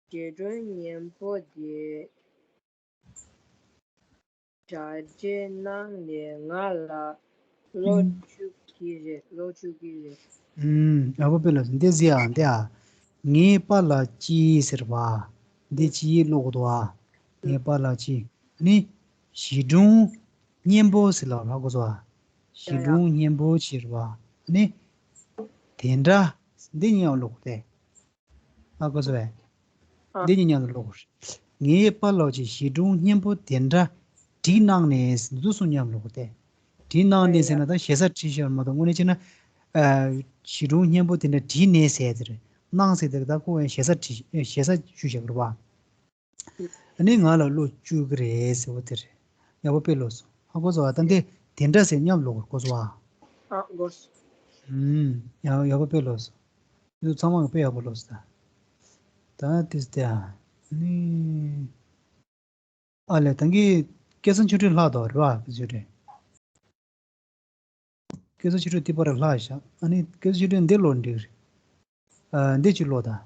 བྱིས་སྒྲུང་སྙན་པོ་དེ་གྲ་སྒྲིག་གནང་ནས་ང་ལ་ཀློག་བཅུག་གི་རེད། ཀློག་བཅུག་གི་རེད། ཨུམ། ཡག་པོ་དཔེ་ཀློག་སོང་། འདི་གཟིགས་ཨ། འདི་ཨ། ངའི་པཱ་ལགས་ཀྱིས་ཟེར་བ། འདི་ཅི་ཡིས་ཀློག་གི་འདུག་ཨ། ངའི་པཱ་ལགས་ཀྱིས་ནི་བྱིས་སྒྲུང་སྙན་པོ་ཟེར་ལབ་ར་གོ་སོ་ཨ། བྱིས་སྒྲུང་སྙན་པོ་ཟེར་བ་ནི་དེ་འདྲ་འདི་གཉིས་ཡང་ཀློག་སྟེ། ཨ་གོ་སོ་ཨ། འདི་གཉིས་མཉམ་དུ་ཀློག་གོ། ངའི་པཱ་ལགས་ཀྱིས་བྱིས་སྒྲུང་སྙན་པོ་དེ་འདྲ་བྲིས་གནང་ནས་འདི་ཚོ་གསུམ་མཉམ་ཀློག་སྟེ། བྲིས་གནང་ནས་ཟེར་ན་ད་ཞེ་ས་བྲིས་ཤག་མ་གཏོགས་དངོས་གནས་བྱས་ན། ཨ། བྱིས་སྒྲུང་སྙན་པོ་དེ་འདྲ་བྲིས་ནས་ཟེར་དེ་རེད། གནང་ཟེར་དེ་ད་ཁོ་ཞེ་ས་བྲིས་ཞེ་ས་ཞུ་བཞག་རེད་པ། ཨ་ནི་ང་ལ་ཀློག་བཅུག་གི་རེད་ཟེར་བ་དེ་རེད། ཡག་པོ་དཔེ་ཀློག་སོང་། ཧ་གོ་སོང་ཨ། ད་འདི་དེ་འདྲ་ཟེར་མཉམ་ཀློག་གོ་སོང་ཨ། ཨ་གོ་སོང་། ཨུམ། ཡག་ཡག་པོ་དཔེ་ཀློག་སོང་། འདི་ཚང་མ་གིས་དཔེ་ཡག་པོ་ཀློག་སོང་ད། ད་དེ་ཟེར་ཨ་ནི། ཨ་ལས་ད་གིན་སྐལ་བཟང་ཆོས་སྒྲོན་ལྷག་འདུག་རེད་པ། སྐལ་བཟང་ཆོས་སྒྲོན། སྐད་གསོ་ཆེ་ཕྲུག་དེ་པར་ལྷག་བཞག་ཨ་ནི་སྐད་གསོ་ཆེ་ཕྲུག་འདི་ཀློག་འགྲིག་རེད། ཨ་འདི་ཅིག་ཀློག་དང་།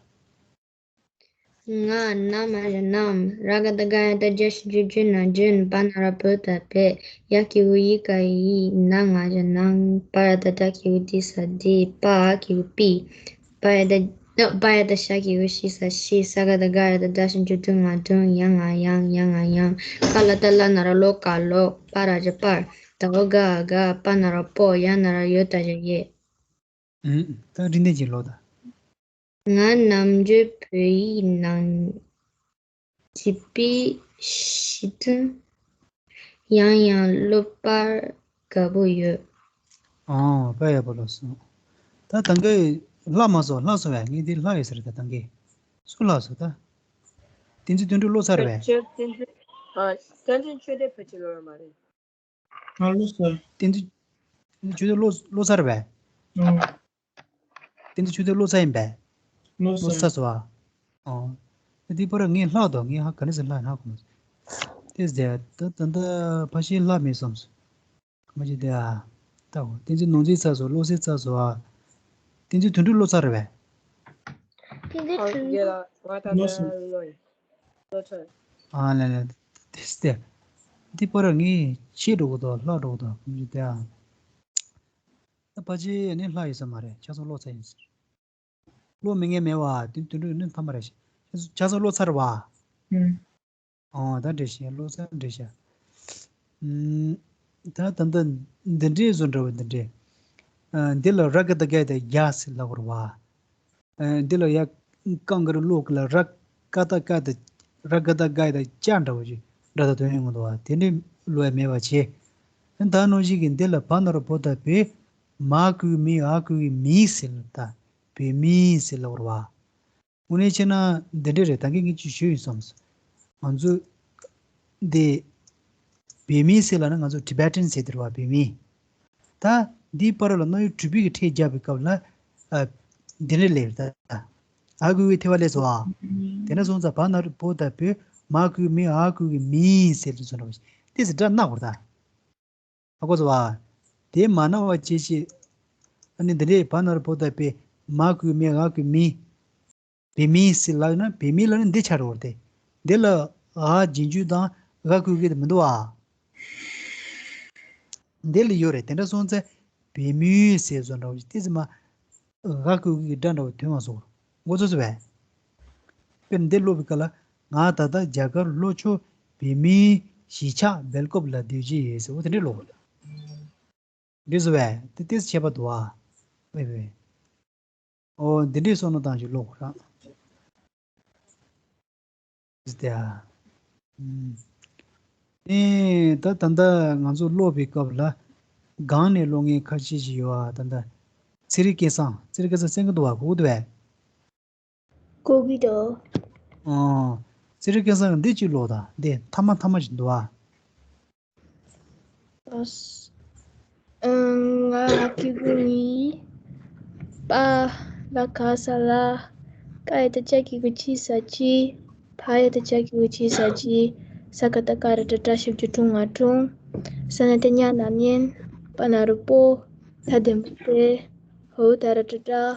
ང་ན་མ་རེད་ནམ། ར་ག་བཏགས་རྒ་ཡ་བཏགས་རྒྱ་ཞབས་ཀྱུ་རྒྱུ་ན་རྒྱུན། པ་ན་རོ་བོ་ད་བོད། ཡ་གི་གུ་ཡི་ག་ཡིས། ན་ང་ཞ་ནང་། པ་ར་བཏགས་པྲ་གི་གུ་པྲི་ས་པྲིས། པ་གི་གུ་པི། པ་ཡ་བཏགས་པ་ཡ་བཏགས་ཤ་གི་གུ་ཤི་ས་ཤིས། ས་ག་བཏགས་སྒ་ར་བཏགས་སྒྲ་ཞབས་ཀྱུ་སྒྲུ་ང་སྒྲུང་། ཡ་ང་ཡང་། ཡ་ང་ཡང་། ཀ་ལ་བཏགས་ཀླ་ན་རོ་ཀློ་ཀ་ཀློག་པ་ར་བཏགས་པྲ། ད་འོག་ག་འོ་དགའ། པ་ན་རོ་པོ། ཡ་ན་རོ་ཡོ་ད་བཞག་ཡེ། ཨུམ། ད་རིགས་ལྡན་གྱི་ཀློག་དང་། ང་ནམ་རྒྱུན་བོད་ཡིག་ནང་བྲིས་པའི་ཤེས་དོན་ཡང་ཡང་ཀློག་པར་དགའ་པོ་ཡོད། ཨོ་དཔེ་ཡག་པོ་ཀློག་སོང་། ད་ད་གིན་ལྷག་མ་སོང་། ལྷག་སོང་བས། ངས་འདི་ལྷག་ཡོད་ཟེར། ད་ད་གིན་སུ་ལྷག་སོང་ད། བསྟན་འཛིན་དོན་གྲུབ་ཀློག་ཚར་བས། བསྟན་འཛིན་ཨ། བསྟན་འཛིན་ཆོས་སྡེ་ཕལ་ཆེར་ཀློག་ཡོད་མ་རེད། ང་ཀློག་སོང་། བསྟན་འཛིན་ཆོས་སྡེ་ཀློག་ཀློག་ཚར་བས། ཨོ། བསྟན་འཛིན་ཆོས་སྡེ་ཀློག་ཚར་ཡིན་པས། ཀློག་ཚར་སོང་བ། ཨོ། དེ་པར་ངས་ལྷག་དོ། ངས་ཧ་ག་ནས་ཟེར་ལྷག་ཧ་གོ་མ་སོང་། དེ་ཟེར་ད་ད་ད་ཕ་ཤི་ལྷག་མེད་བསམ་སོང་། ག་མ་ཅི་དེ་ཨ། ད་འོ་བསྟན་འཛིན་ནོར་འཛིན་ཚར་སོང་། བློ་གསལ་ཚར་སོང་ཨ། བསྟན་འཛིན་དོན་གྲུབ་ཀློག་ཚར་རེད་པས། བསྟན་འཛིན་དོན་གྲུབ་ཀློག་ཚར། ཨ་ལེ་ལེ། དེ་སྟེ། འདི་པར་ངས་ཆད་འགྲོ་གི་འདུག་ལྷག་འགྲོ་གི་འདུག་ག་མ་ཅི་དེ་ཨ། ད་ཕལ་ཆེར་ནི་ལྷག་ཡོད་ས་མ་རེད། ཆ་ཚང་ཀློག་ཚར་ཡིན་ཟེར། ཀློག་མི་ངེས་མེད་བ། དེ་དོན་དུ་ནི་ཐ་མ་རེད་ཤག་ཆ་ཚང་ཀློག་ཚར་བ། ཨང་། ཨོ་ད་འགྲིག་ཤག་ཀློག་ཚར་འགྲིག་ཤག་ཨུམ། ད་ད་ལྟ་འདི་འདྲའི་བཟོ་འདྲ་བ་འདི་འདྲའི། ཨ། འདི་ལ་ར་ག་བཏགས་རྒ་ཡ་བཏགས་རྒྱ་ཟེར་ལབ་དགོས་རེད་བ། ཨ། འདི་ལ་ཡ་ཀ་གི་རུ་ཀློག་གི་ལ་ར་ཀ་བཏགས་ཀ་བཏགས་ར་ག་བཏགས་རྒ་ཡ་བཏགས་རྒྱ་འདྲ་བོ་ཞིག་སྒྲ་དང་དོན་ཡོང་གི་འདུག་བ། དེ་འདྲའི་ཀློག་ཡ་མེད་པ་བྱས། ད་ནང་བཞིན་གྱི་འདི་ལ་བ་ན་རོ་བོ་ད་བོད། མ་གི་གུ་མི། འ་གི་གུ་གི་མི་ཟེར་ལབ་ད། བོད་མི་ཟེར་ལབ་དགོས་རེད་བ། དངོས་གནས་བྱས་ན་འདི་འདྲ་རེད། ད་གིན་ངས་ཅིག་ཞུས་ཡིན་བསམ། ང་ཚོ་འདི་བོད་མི་ཟེར་ལབ་ན་ང་ཚོ་Tibetan ཟེར་དེ་རེད་བ། བོད་མི། ད་འདིའི་བར་ལ་རྣམ་དབྱེ་གྲུ་བཞི་གི་ཕྲད་རྒྱག་པའི་སྐབས་ལ། ཨ། འདི་འདྲ་ལབ་རེད་ད། འ་གི་གུ་གི་ཐོ་བ་སླེབས་སོང་བ། དེ་འདྲ་སོང་ཙང་བ་ན་རོ་བོ་ད་བོད། མ་གི་གུ་མི། འ་གི་གུ་གི་མི་ཟེར་ལབ་སོང་འདྲ་བ་ཞིག་དེ་ཟེར་སྒྲ་སྣ་དགོས་རེད་ད། ཧ་གོ་སོང་བ། དེ་མ་སྣ་བ་བྱས་བྱས། ཨ་ནི་འདི་འདྲའི་བ་ན་རོ་བོ་ད་བོད། མ་གི་གུ་མི། འ་གི་གུ་གི་མི། བོད་མི་ཟེར་ལབ་ན། བོད་མི་ལབ་ན་འདི་ཆགས་འགྲོ་བ་རེད་དེ། འདི་ལ་འ་རྗེས་འཇུག་དང་འ་གི་གུ་གི་དེ་མི་འདུག་བ། འདི་ལ་ཡོད་རེད། དེ་འདྲ་སོང་ཙང་བོད་མི་ཟེར་བཟོ་འདྲ་བོ་ཞིག་དེ་ཙམ་མ། འ་གི་གུ་གི་སྒྲ་འདྲ་བོ་ཐོན་མ་སོང་། མགོ་ཚོས་བས། དཔེར་ན་འདི་ཀློག་པའི་སྐབས་ལ། ང་ད་ལྟ་རྒྱ་གར་ལྷོ་ཕྱོགས་བོད་མིའི་གཞིས་ཆགས་སྦེལ་ཀོབ་ལ་སྡོད་ཀྱི་ཡོད་ཟེར། འོ་དེ་འདྲས་ཀློག་དགོས། འགྲིག་སོང་བས། དེ་ཏོག་ཙམ་ཁྱད་པར་འདུག་བ། ཨེ་བས། ཨོ་འདི་འདྲས་བསམ་བློ་བཏང་ཞིག་ཀློག་དགོས་ར། ཟེར་ཏེ་ཨ། ཨུམ། ཨེ་ད་ད་ལྟ་ང་ཚོ་ཀློག་པའི་སྐབས་ལ་སྒང་ནས་ཀློག་མཁན་ཁ་ཤས་ཤིག་ཡོད་ཨ། ད་ལྟ་ཚེ་རིང་སྐལ་བཟང་། ཚེ་རིང་སྐལ་བཟང་གསན་གྱི་འདུག་བ། གོ་གི་འདུག་བས། གོ་གི་འདུག་ཨོ། ཚེ་རིང་སྐལ་བཟང་གིས་འདི་གཅིག་ཀློག་དང་། འདི་ཐ་མ་ཐ་མ་ཞིག་འདུག་ཨ། ཨ། ང་ལ་གི་གུ་ངི། པ་ལ་ག་ས་ལ། ཀ་ཡ་བཏགས་ཀྱ་གི་གུ་ཀྱི་ས་ཀྱིས། བ་ཡ་བཏགས་བྱ་གི་གུ་བྱི་ས་བྱིས། ས་ག་བཏགས་སྒ་ར་བཏགས་སྒྲ་ཞབས་ཀྱུ་སྒྲུ་ང་སྒྲུང་། ས་ན་བཏགས་སྙ་ན་སྙན། པ་ན་རོ་པོ། ད་ལྡན་པོ་ཏེ། འོ་ད་ར་བཏགས་འདྲ།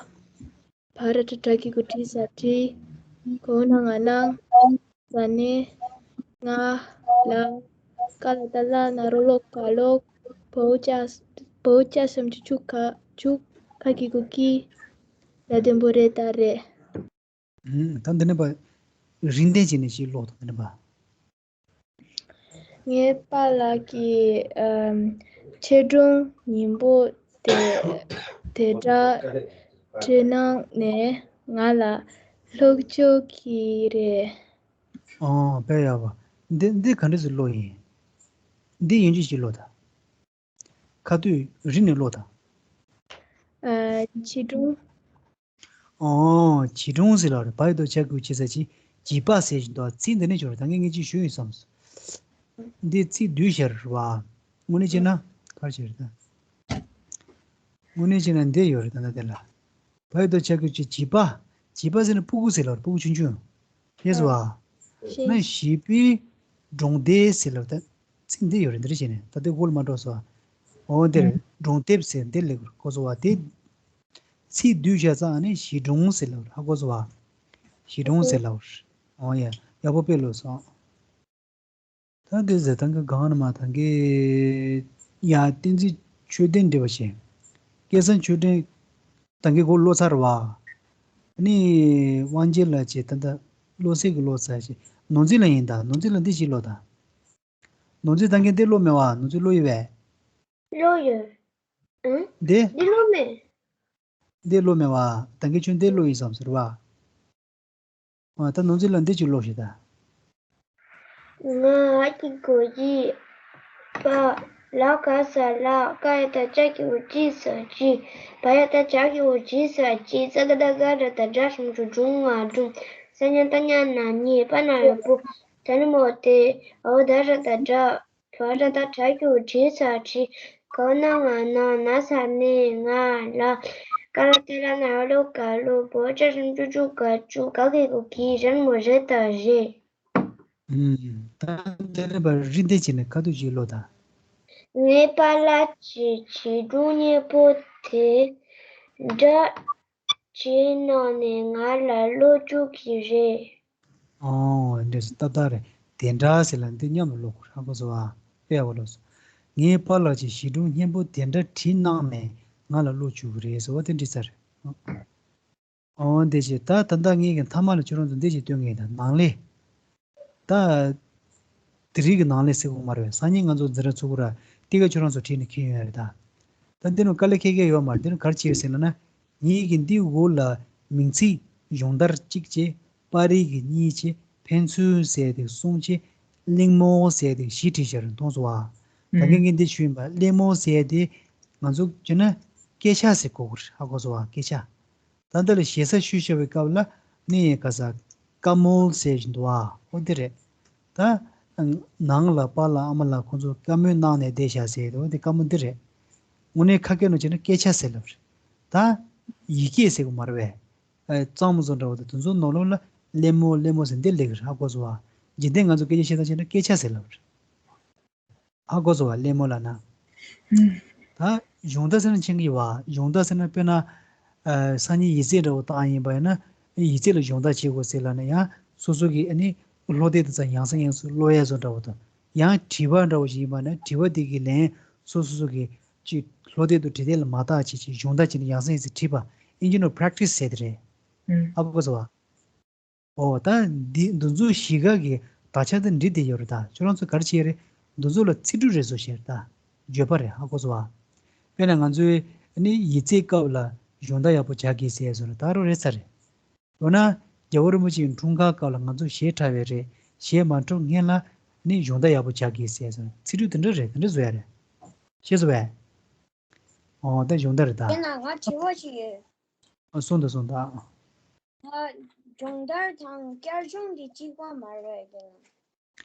བ་ར་བཏགས་འདྲ་གི་གུ་འདྲི་ས་འདྲིས། ག་འོ་ན་ང་སྣང་། ས་གནས། ང་། ལ། ཀ་ལ་བཏགས་ཀླ་ན་རོ་ཀློ་ཀ་ཀློག་བ་འོ་ཅ། བ་འོ་ཅ་ཞབས་ཀྱུ་ཀྱུ་ཀ་ཀྱུ། ཀ་གི་གུ་ཀྱི། ད་ལྡན་པོ་རེད་ད་རེད། ཨུམ། ད་འདི་ནས་པ། རིགས་ལྡན་བྱས་ནས་ཞིག་ཀློག་དང་། འདི་ནས་པ། ངའི་པཱ་ལགས་ཀྱིས་ཨམ། ཆེད་སྒྲུང་སྙན་པོ་དེ་དེ་འདྲ་བྲིས་གནང་ནས་ང་ལ་ཀློག་ཆོག་གི་རེད། ཨོ་དཔེ་ཡག་པོ། འདི་འདི་ག་འདྲ་ཞིག་ཀློག་ཡིན། འདི་ཡིན་གཅིག་ཞིག་ཀློག་དང་། ཁ་ཐུག་རིང་ནས་ཀློག་དང་། ཨ། བྱིས་སྒྲུང་། ཨོ། བྱིས་སྒྲུང་ཟེར་ལབ་རེད། བ་ཡ་བཏགས་བྱ་གི་གུ་བྱི་ས་བྱིས། བྱིས་པ་ཟེར་བཞིན་འདུག་ཚིག་འདི་ནས་བྱུང་རེད། ད་ངས་ངས་ཅིག་ཞུས་ཡིན་བསམས། འདི་ཚིག་བསྡུས་བཞག་རེད་བ། དངོས་གནས་བྱས་ན་ག་རེ་བྱས་རེད་ད། དངོས་གནས་བྱས་ན་འདི་ཡོད་རེད་ད། ད་འདི་ལ། བ་ཡ་བཏགས་བྱ་གི་གུ་བྱི། བྱིས་པ། བྱིས་པ་ཟེར་ན་སྤུ་གུ་ཟེར་ལབ་རེད། སྤུ་གུ་ཆུང་ཆུང་། ཤེས་སོང་བ། ཤེས། ན་བྱིས་པའི་སྒྲུང་དེབ་ཟེར་ལབ་ད། ཚིག་འདི་ཡོད་རེད། འདི་འདྲ་བྱས་ནས་ད་ལྟའི་འགོ་ལ་མ་འགྲོ་སོང་། འོ་དེར་སྒྲུང་དེབ་ཟེར་འདི་ལེགས་པར་གོ་སོང་བ་དེ། ཚིག་བསྡུས་བྱས་ཙང་ཨ་ནི་བྱིས་སྒྲུང་ཟེར་ལབ་རེད། ཧ་གོ་སོང་བ། བྱིས་སྒྲུང་ཟེར་ལབ་རེད། འོ་ཡ། ཡག་པོ་དཔེ་ལོས་སོང་། ད་འདི་ཟེར་ཐང་གི་གང་ན་མ་ཐང་གི། ཡ། བསྟན་འཛིན་ཆོས་ལྡན་འདྲི་བ་བྱེད། སྐལ་བཟང་ཆོས་ལྡན། ཐང་གི་གོ་ལོ་ཚར་བ། ཨ་ནི་དབང་རྒྱལ་ལགས་ཀྱིས་ད་ལྟ་ལོ་ཚད་ཀྱི་ལོ་ཚར་ཞིག་ནོར་འཛིན་ལགས་ཡིན་ད། ནོར་འཛིན་ལགས་འདི་ཞིག་ལོ་ད། ནོར་འཛིན་ད་གིན་འདི་ལོ་མེད་བ། ནོར་འཛིན་ལོ་ཡོད་པས། ལོ་ཡོད། ཨང་། འདི། འདི་ལོ་མེད། འདི་ལོ་མེད་བ། ད་གིན་ཁྱོད་འདི་ལོ་ཡིན་བསམ་ཟེར་བ། ཨ། ད་ནོར་འཛིན་ལགས་འདི་ཅིག་ལོ་ཞིག་ད། ང་ཨ་ཀྱི་གོ་ཡི། པ། ལ་ག་ས་ལགས། ཀ་ཡ་བཏགས་ཀྱ་གི་གུ་ཀྱི་ས་ཀྱིས། བ་ཡ་བཏགས་བྱ་གི་གུ་བྱི་ས་བྱིས། ཙ་ག་བཏགས་སྒ་ར་བཏགས་སྒྲ། ཞབས་ཀྱུ་སྒྲུ་ང་སྒྲུང་། ས་ཉ་བཏགས་སྙ་ན་སྙིས། པ་ན་རོ་པོ། ད་ན་མོ་དེ། འ་འོག་ད་ར་བཏགས་འདྲ། བ་ར་བཏགས་བྲ་གི་གུ་བྲི་ས་བྲིས། ག་འོག་ན་ང་ནང་། ན་ས་ནས། ང་ལ། ཀ་ར་བཏགས་ཀྲ་ན་རོ་ཀ་ཀྲོ། བ་ཡ་བཏགས་བྱ་ཞབས་ཀྱུ་བྱུ་ག་བྱུས། ག་གི་གུ་གིས། ར་ན་མོ་རེ་བཏགས་རེས། ཨུམ། ད་དེ་ནས་པར་རི་འདི་བྱས་ནས་ཁ་ཐུག་ཅིག་ཀློག་དང་། ངའི་པཱ་ལགས་ཀྱི་བྱིས་སྒྲུང་སྙན་པོ་དེ་འདྲ་བྲིས་གནང་ནས་ང་ལ་ཀློག་བཅུག་གི་རེད། ཨོ། འདི་ཏག་ཏག་རེད། དེ་འདྲ་ཟེར་ལ་འདི་མཉམ་དུ་ཀློག་དགོས། ཧ་གོ་སོང་ཨ། དཔེ་ཡག་པོ་ཀློག་སོང་། ངའི་པཱ་ལགས་ཀྱི་བྱིས་སྒྲུང་སྙན་པོ་དེ་འདྲ་བྲིས་གནང་ནས་ང་ལ་ཀློག་བཅུག་གི་རེད་ཟེར་བ་དེ་འབྲི་ཚར་རེད། འོ་འདི་བྱས། ད་ད་ལྟ་ངས་ཀྱི་མཐའ་མ་ལ་ཁྱོད་རང་ཚོ་འདི་ཞིག་སྟོན་གི་ཡིན། ད་ནང་ལས། ད། དེ་རིང་གི་ནང་ལས་ཟེར་དགོས་མ་རེད་པས། སང་ཉིན་ང་ཚོ་འཛིན་གྲྭ་ཚུགས་ཀྱི་རེད། དེ་ག་ཁྱོད་རང་ཚོ་བྲིས་ནས་འཁྱེར་ཡོང་ཡ་རེད་ད། ད་འདི་ནང་དཀའ་ལས་ཁག་ཁག་ཡོད་མ་རེད། འདི་ནང་ག་རེ་བྱས་ཡོད་ཟེར་ན་ན། ངས་ཀྱི་འདི་འོག་ལ་མིང་ཚིག་སྦྱོང་བརྡར་གཅིག་བྱས། པར་རིས་ཀྱི་གཉིས་བྱས། ཕན་ཚུན་ཟེར་དེ་གསུམ་བྱས། གླེང་མོལ་ཟེར་དེ་བཞི་བྲིས་བཞག་རེད། མཐོང་སོང་ཨ། ད་ངས་ཀྱི་འདི་ཞུས་ཡིན་པ། གླེང་མོལ་ཟེར་དེ་ང་ཚོ་བྱས་ན་སྐད་ཆ་ཟེར་གོ་གི་རེད། ཧ་གོ་སོང་ཨ། སྐད་ཆ། ད་ལྟ་ལ་ཞེ་ས་ཞུས་བཞག་པའི་སྐབས་ལ་ནི་ག་ས་བཀའ་མོལ་ཟེར་བཞིན་འདུག་ཨ། ཨོ་དེ་རེད། ད་ནང་ལ་པཱ་ལགས་ཨ་མ་ལགས་ཁོང་ཚོ་བཀའ་མོལ་གནང་ནས་བསྡད་བཞག་ཟེར་དུས་དེ་བཀའ་མོལ་འདི་རེད། དངོས་གནས་ཁ་སྐད་ནང་བྱས་ན་སྐད་ཆ་ཟེར་ལབ་རེད། ད་ཡིག་སྐད་ཟེར་གི་མ་རེད་པས། ཨ། གཙང་མ་བཟོ་འདྲ་བོ་དང་དེ་ཚོ་ནང་ལོགས་ལ་གླེང་མོལ་གླེང་མོལ་ཟེར་འདི་སླེབས་ཀྱི་རེད། ཧ་གོ་སོང་བ། རྒྱུན་ལྡན་ང་ཚོ་སྐད་ཆ་བཤད་སྟངས་བྱས་ན་སྐད་ཆ་ཟེར་ལབ་རེད། ཧ་གོ་སོང་བ། གླེང་མོལ་ལབ་ན། ད་སྦྱོང་བརྡར་ཟེར་ན་མཁྱེན་གྱི་ཡོད་པ། སྦྱོང་བརྡར་ཟེར་ན་དཔེར་ན། ཨ། སང་ཉིན་ཡིག་ཚད་འདྲ་བོ་བཏང་ཡིན་པ་ཡིན་ན། ཡིག་ཚད་ལ་སྦྱོང་བརྡར་བྱེད་དགོས་ཟེར་ལབ་ན་ཡང་སོ་སོ་གི་ཨ་ནི་ཀློག་དེབ་དེ་ཚོ་ཡང་སེ་ཡང་སེ་ཀློག་ཡས་བཟོ་འདྲ་བོ་དང་། ཡང་དྲི་བ་འདྲ་བོ་ཞིག་ཡིན་པ་ན་དྲི་བ་དེ་གི་ལན་སོ་སོ་སོ་གི་ཅིག་ཀློག་དེབ་དང་འབྲི་དེབ་ལ་མ་བལྟ་བྱས་ཅིག་སྦྱོང་བརྡར་བྱས་ནས་ཡང་སེ་ཡང་སེ་དྲིས་པ། ཨིན་ཇི་ནང་པ་རེག་ཊི་སི་ཟེར་དེ་རེད། ཧ་གོ་སོང་བ། ཨོ། ད་འདི་འདི་ཚོ་བཞི་ཀ་གི་དག་ཆ་དེ་འབྲི་བསྡད་ཡོད་རེད་ད། ཁྱོད་རང་ཚོ་ག་རེ་བྱེད་རེད། འདི་ཚོ་ལ་ཚིག་འབྲུ་རེ་བཟོ་བྱས་རེད་ད། བརྗོད་པ་རེད། ཧ་གོ་སོང་བ། དཔེར་ན་ང་ཚོའི་ནི་ཡིག་ཚད་སྐབས་ལ་སྦྱོང་བརྡར་ཡག་པོ་བྱ་དགོས་ཟེར་བཟོ་ན་ད་རུང་རེད་ཚར་རེད། འོ་ན་རྒྱལ་བ་རིན་པོ་ཆེའི་འཁྲུངས་སྐར་སྐབས་ལ་ང་ཚོ་གཞས་འཁྲབ་པ་རེད། གཞས་མ་འཁྲབ་སྔོན་ལ་ནི་སྦྱོང་བརྡར་ཡག་པོ་བྱ་དགོས་ཟེར་བཟོ་ན་ཚིག་འབྲུ་དེ་འདྲ་རེད། དེ་འདྲ་བཟོ་ཡ་རེད། ཤེས་སོང་བས། ཨོ། ད་སྦྱོང་བརྡར་རེད་ད། དེ་ན་ང་དྲི་བ་ཞིག་ཡོད། ཨ། གསུངས་དང་གསུངས་དང་། ཨ། སྦྱོང་བརྡར་དང་བསྐྱར་སྦྱོང་འདི་གཅིག་པ་མ་རེད་དེ།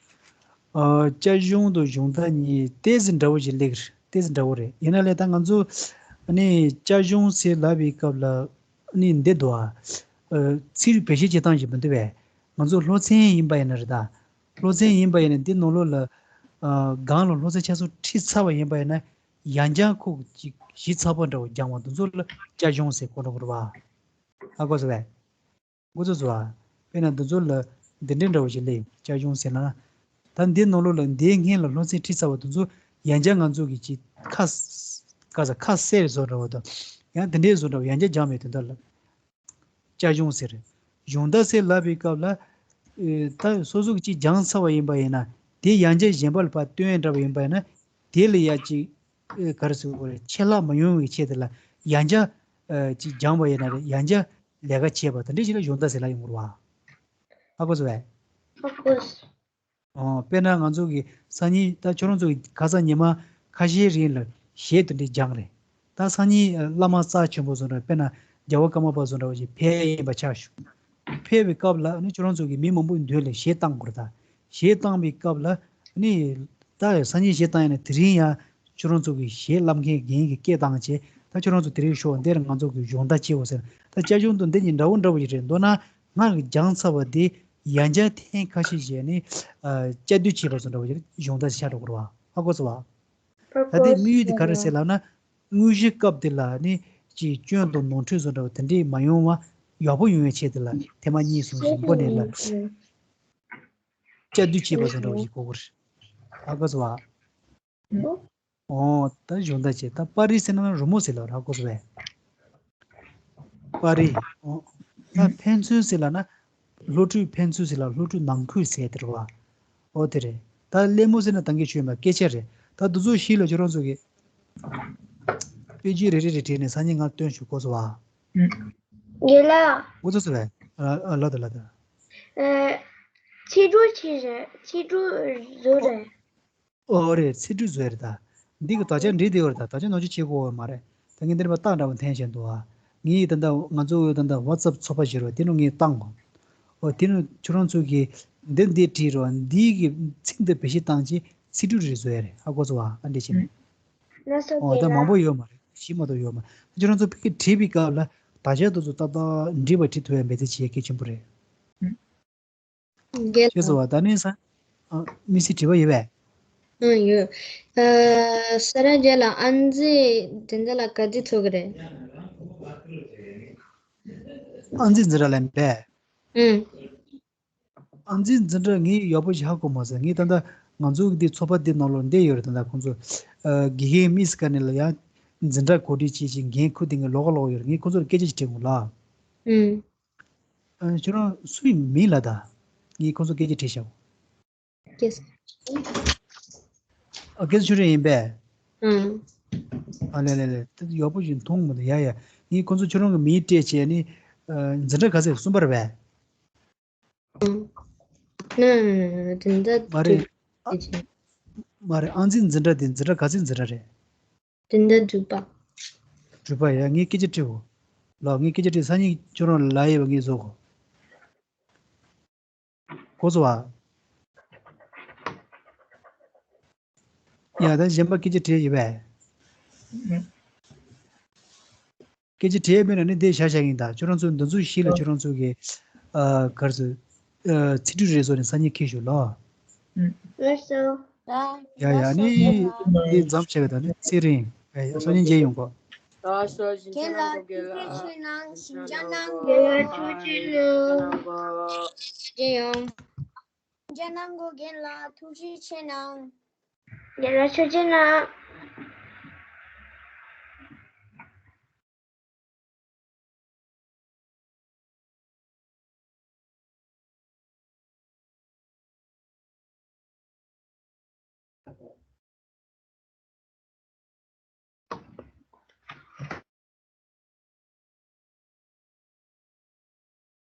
ཨ། བསྐྱར་སྦྱོང་དང་སྦྱོང་བརྡར་གཉིས་ཏོག་ཙམ་འདྲ་བོ་ཞིག་སླེབས་ཀྱི་རེད། ཏོག་ཙམ་འདྲ་བོ་རེད། ཡིན་ན་ལས་ད་ང་ཚོ་ཨ་ནི་བསྐྱར་སྦྱོང་ཟེར་ལབ་པའི་སྐབས་ལ་ཨ་ནི་འདི་འདུག་ཨ། ཨ། ཚིག་བེད་སྤྱོད་བྱེད་སྟངས་ཤིག་མི་འདུག་པས། ང་ཚོ་སློབ་ཚན་ཡིན་པ་ཡིན་ན་རེད་ད། སློབ་ཚན་ཡིན་པ་ཡིན་ན་འདི་ནང་ལོགས་ལ། ཨ། སྒང་ལ་སློབ་ཚན་ཆ་ཚང་ཁྲིད་ཚར་བ་ཡིན་པ་ཡིན་ན། ཡང་བསྐྱར་ཁོ་གཅིག་ཞིབ་ཚགས་པོ་འདྲ་བོ་སྦྱང་བ་འདི་ཚོ་ལ་བསྐྱར་སྦྱོང་ཟེར་གོ་འགྲོ་གི་རེད་པ། ཧ་གོ་སོང་བས། འགོ་ཚུགས་སོང་བ། དཔེར་ན་འདི་ཚོ་ལ་འདི་འདྲའི་འདྲ་བོ་ཞིག་སླེབས་ཡོང་། བསྐྱར་སྦྱོང་ཟེར་ན། ད་འདིའི་ནང་ལོགས་ལ་འདིའི་སྔོན་ལ་སློབ་ཚན་ཁྲིད་ཚར་བ་འདི་ཚོ་ཡང་བསྐྱར་ང་ཚོ་གི་ཅིག་ཁ་ཁ་ས་ཁ་གསལ་བཟོ་འདྲ་བོ་དང་། ཡང་འདི་འདྲའི་བཟོ་འདྲ་བོ་ཡང་བསྐྱར་སྦྱངས་པའི་དོན་དག་ལ། བསྐྱར་སྦྱོང་ཟེར། སྦྱོང་བརྡར་ཟེར་ལབ་པའི་སྐབས་ལ། ཨེ། ད་སོ་སོ་གིས་ཅིག་སྦྱངས་ཚར་བ་ཡིན་པ་ཡིན་ན། དེ་ཡང་བསྐྱར་གཞན་པ་ལ་ཕར་སྟོན་ཡས་འདྲ་བ་ཡིན་པ་ཡིན་ན། དེ་ལ་ཡ་ཅིག་ཨེ། ག་རེ་ཟེར་དགོས་རེད། ཆད་ལྷག་མ་ཡོང་བའི་ཆེད་དུ་ལ་ཡང་བསྐྱར། ཨེ། ཅིག་སྦྱངས་པ་ཡིན་ན་རེད། ཡང་བསྐྱར་ལས་ཀ་བྱས་པ་དེ་འདྲ་ཞིག་ལ་སྦྱོང་བརྡར་ཟེར་ལབ་ཡོང་གི་རེད་པ། ཧ་གོ་སོང་བས། ཧ་གོ་སོང་། ཨོ། དཔེར་ན་ང་ཚོ་གི་སང་ཉིན་ད་ཁྱོད་རང་ཚོ་གི་ཁ་སང་ཉི་མ་ཁ་ཤས་རིང་ལ་གཞས་དེ་འདྲ་སྦྱངས་རེད། ད་སང་ཉིན་བླ་མ་རྩ་ཆེན་པོ་བཟོ་འདྲ། དཔེར་ན་རྒྱལ་བ་ཀརྨ་པ་བཟོ་འདྲ་བ་ཞིག་ཕེབས་ཡིན་པ་ཆ་བཞག་ཕེབས་པའི་སྐབས་ལ་ནི་ཁྱོད་རང་ཚོ་གི་མི་མང་པོའི་མདུན་ལ་གཞས་བཏང་དགོས་རེད་ད། གཞས་བཏང་པའི་སྐབས་ལ་ནི་ད་སང་ཉིན་གཞས་བཏང་ཡིན་ན་དེ་རིང་ཡང་ཁྱོད་རང་ཚོ་གི་གཞས་བླངས་མཁན་རྒན་གྱིས་སྐད་བཏང་བྱས། ད་ཁྱོད་རང་ཚོ་དེ་རིང་ཤོག་འདིར་ང་ཚོ་གི་སྦྱོང་བརྡར་བྱེད་དགོས་ཟེར། ད་བསྐྱར་སྦྱོང་དང་འདི་གཉིས་འདྲ་བོ་འདྲ་བོ་ཞིག་རེད། མདོར་ན་སྔར་གྱི་སྦྱངས་ཚར་བ་དེ་ཡང་བསྐྱར་ཐེངས་ཁ་ཤས་བྱས་ནས། ཨ། བསྐྱར་ཟློས་བྱས་པ་བཟོ་འདྲ་བོ་ཞིག་སྦྱོང་བརྡར་ཆགས་འགྲོ་གི་རེད་པ། ཧ་གོ་སོང་བ། ད་ལྟའི་དམིགས་ཡུལ་དེ་ག་རེ་ཟེར་ལབ་ན། དངོས་གཞི་སྐབས་དེ་ལ་ནི་ཅིག་སྐྱོན་དང་ནོར་འཁྲུལ་བཟོ་འདྲ་བ་དེ་འདྲས་མ་ཡོང་བ་ཡག་པོ་ཡོང་བའི་ཆེད་དུ་ལ་ཐེངས་མ་གཉིས་གསུམ་བཞི་མགོ་ནས་ལ་བཅའ་སྡུད་བྱེད་པ་བཟོ་འདྲ་བ་ཞིག་གོ་དགོས་རེད། ཧ་གོ་སོང་བ། ཨོ་ད་གཞུང་དག་ཅེས་ད་པར་རིས་ཟེར་ན་རི་མོ་ཟེར་ལ་ཧ་གོ་སོང་བས། པར་རིས། ཨོ། ད་ཕན་ཚུན་ཟེར་ལ་ན། བློ་གྲོས་ཕན་ཚུན་ཟེར་ལ་བློ་གྲོས་ནང་ཁུལ་ཟེར་དེ་རེད་བ། ཨོ་དེ་རེད། ད་གླེང་མོ་ཟེར་ན་ད་གིན་ཆོས་མ་སྐད་ཆ་རེད། ད་འདི་ཚོ་ཤེས་ལ་ཁྱོད་རང་ཚོ་གི། དཔེ་ཆ་རེ་རེ་རེ་བྲིས་ནས་སང་ཉིན་ང་སྟོན་ཞུ་གོ་སོང་བ། རྒན་ལགས། འོ་ཚོ་ཚོ་བས། ཨ་ཨ་ལ་ད་ལ་ད། ཨེ། ཚིག་གྲུབ་ཆེ་རེད། ཚིག་གྲུབ་བཟོ་རེད། ཨོ་རེད། ཚིག་གྲུབ་བཟོས་རེད་ད། འདི་གི་དག་ཆ་འབྲི་བདེ་བ་རེད་ད། དག་ཆ་ནོར་ཅི་བྱེད་དགོས་བ་མ་རེད། ད་ངས་འདིར་མ་རྟགས་འདྲ་བོ་འཐེན་བཞིན་འདུག་ཨ། ངས་ད་ལྟ་ང་ཚོ་ད་ལྟ་ཝ་ཙབ་ཚོགས་པ་ཞིག་རེད་བ། དེ་ནང་ངས་བཏང་གོ། ཨོ་དེ་ནང་ཁྱོད་རང་ཚོ་གིས་འདི་འདི་བྲིས་རོགས། འདི་གི་ཚིག་འདི་བེད་སྤྱོད་བཏང་ཅི་ཚིག་གྲུབ་རེ་བཟོ་ཡ་རེད། ཧ་གོ་སོང་བ། ཨ་འདྲ་བྱས་ནས། ལགས་སོ། ཨོ་ད་རྒན་ལགས། མང་པོ་ཡོད་མ་རེད། ཞིག་མ་གཏོགས་ཡོད་མ་རེད། ཁྱོད་རང་ཚོ་ཕ་གི་བྲིས་པའི་སྐབས་ལ་དག་ཆ་དེ་ཚོ་ཏག་ཏག་འབྲི་བ་བྲིས་ཐུབ་ཡ་འབད་བརྩོན་བྱེད་ཡ་གལ་ཆེན་པོ་རེད། རྒན་ཤེས་སོང་བ། ད་ནི་ས། ཨ། དམིགས་བསལ་དྲི་བ་ཡོད་པས། ཨང་ཡོད། ཨ། ས་ར་རྒྱལ་ལགས། ཨང་རྩིས་འཛིན་གྲྭ་ལ་ག་ཚོད་ཚུགས་ཀྱི་རེད། ཨང་རྩིས་འཛིན་གྲྭ་ལ་འབད། ཨང་། ཨང་རྩིས་འཛིན་གྲྭ་ངས་ཡག་པོ་ཞིག་ཧ་གོ་མ་སོང་། ངས་ད་ལྟ་ང་ཚོ་གི་འདི་ཚོགས་པ་འདི་ནང་ལོགས་འདི་ཡོད་རེད། ད་ལྟ་ཁོང་ཚོ། ཨ། དགེ་རྒན་དམིགས་བསལ་ག་ནས་ལ་ཡང་འཛིན་གྲྭ་གོ་སྒྲིག་བྱེད་ཅིང་འགན་ཁུར་དེ་ངས་ལོགས་ཀ་ལོགས་ཡོད་རེད། ངས་ཁོང་ཚོར་སྐད་ཆ་ཞིག་དྲིས་འོང་ལ། ཨང་། ཨ། ཁྱོད་རང་སུ་ཡིན་མིན་ལ་ད། ངས་ཁོང་ཚོར་སྐད་ཆ་དྲིས་ཤག་ཀེ་སར། ཨ། ཀེ་སར་ཆོས་སྒྲོན་ཡིན་པས། ཨང་། ཨ་ལེ་ལེ་ལེ། དེ་ཡག་པོ་ཞིག་མཐོང་མི་འདུག་ཡ་ཡ། ངས་ཁོང་ཚོ་ཁྱོད་རང་གི་མིང་སྤྲད་བྱས་ནི། ཨ། འཛིན་གྲྭ་ག་ཚོད། གསུམ་པ་རེད་པས། ཨང་། ན་ན་ན་ན། དེ་འདྲ་མ་རེད། དེ་ཨ། མ་རེད། ཨང་རྩིས་འཛིན་གྲྭ་དེ་འཛིན་གྲྭ་ག་ཚོད་འཛིན་གྲྭ་རེད། དེ་འདྲ་དྲུག་པ། དྲུག་པ་ཡ། ངས་སྐད་ཆ་དྲིས་གོ། ལགས། ངས་སྐད་ཆ་དྲིས། སང་ཉིན་ཁྱོད་རང་ལ་ཡོད་པ་ངས་བཟོ་གོ། གོ་སོང་བ། ཡ། ད་གཞན་པ་སྐད་ཆ་དྲིས་ཡོད་པས། སྐད་ཆ་དྲིས་མེད་ན་ནི་འདི་བཞག་བཞག་ཡིན། ད་ཁྱོད་རང་ཚོ་འདི་ཚོ་ཤེས་ལ་ཁྱོད་རང་ཚོ་གི། ཨ། ག་རེ་ཟེར། ཨ། ཚིག་གྲུབ་རེ་བཟོ་ནས་སང་ཉིན་འཁྱེར་ཤོག་ལགས། ལགས་སོ། ཡ་ཡ། ནི་འདི་མཚམས་བཞག་གི། ད་ནི་ཚེ་རིང་། ཡ་ཡ། སང་ཉིན་མཇལ་ཡོང་གོ། རྒན་ལགས་ཐུགས་རྗེ་ཆེ་གནང་། ཞིབ་ཆ་གནང་དགོས། རྒན་ལགས་ཐུགས་རྗེ་ཆེ་གནང་། མཇལ་ཡོང་། མཇལ་གནང་གོ། རྒན་ལགས་ཐུགས་རྗེ་ཆེ་གནང་། རྒན་ལགས་ཐུགས་རྗེ་གནང་།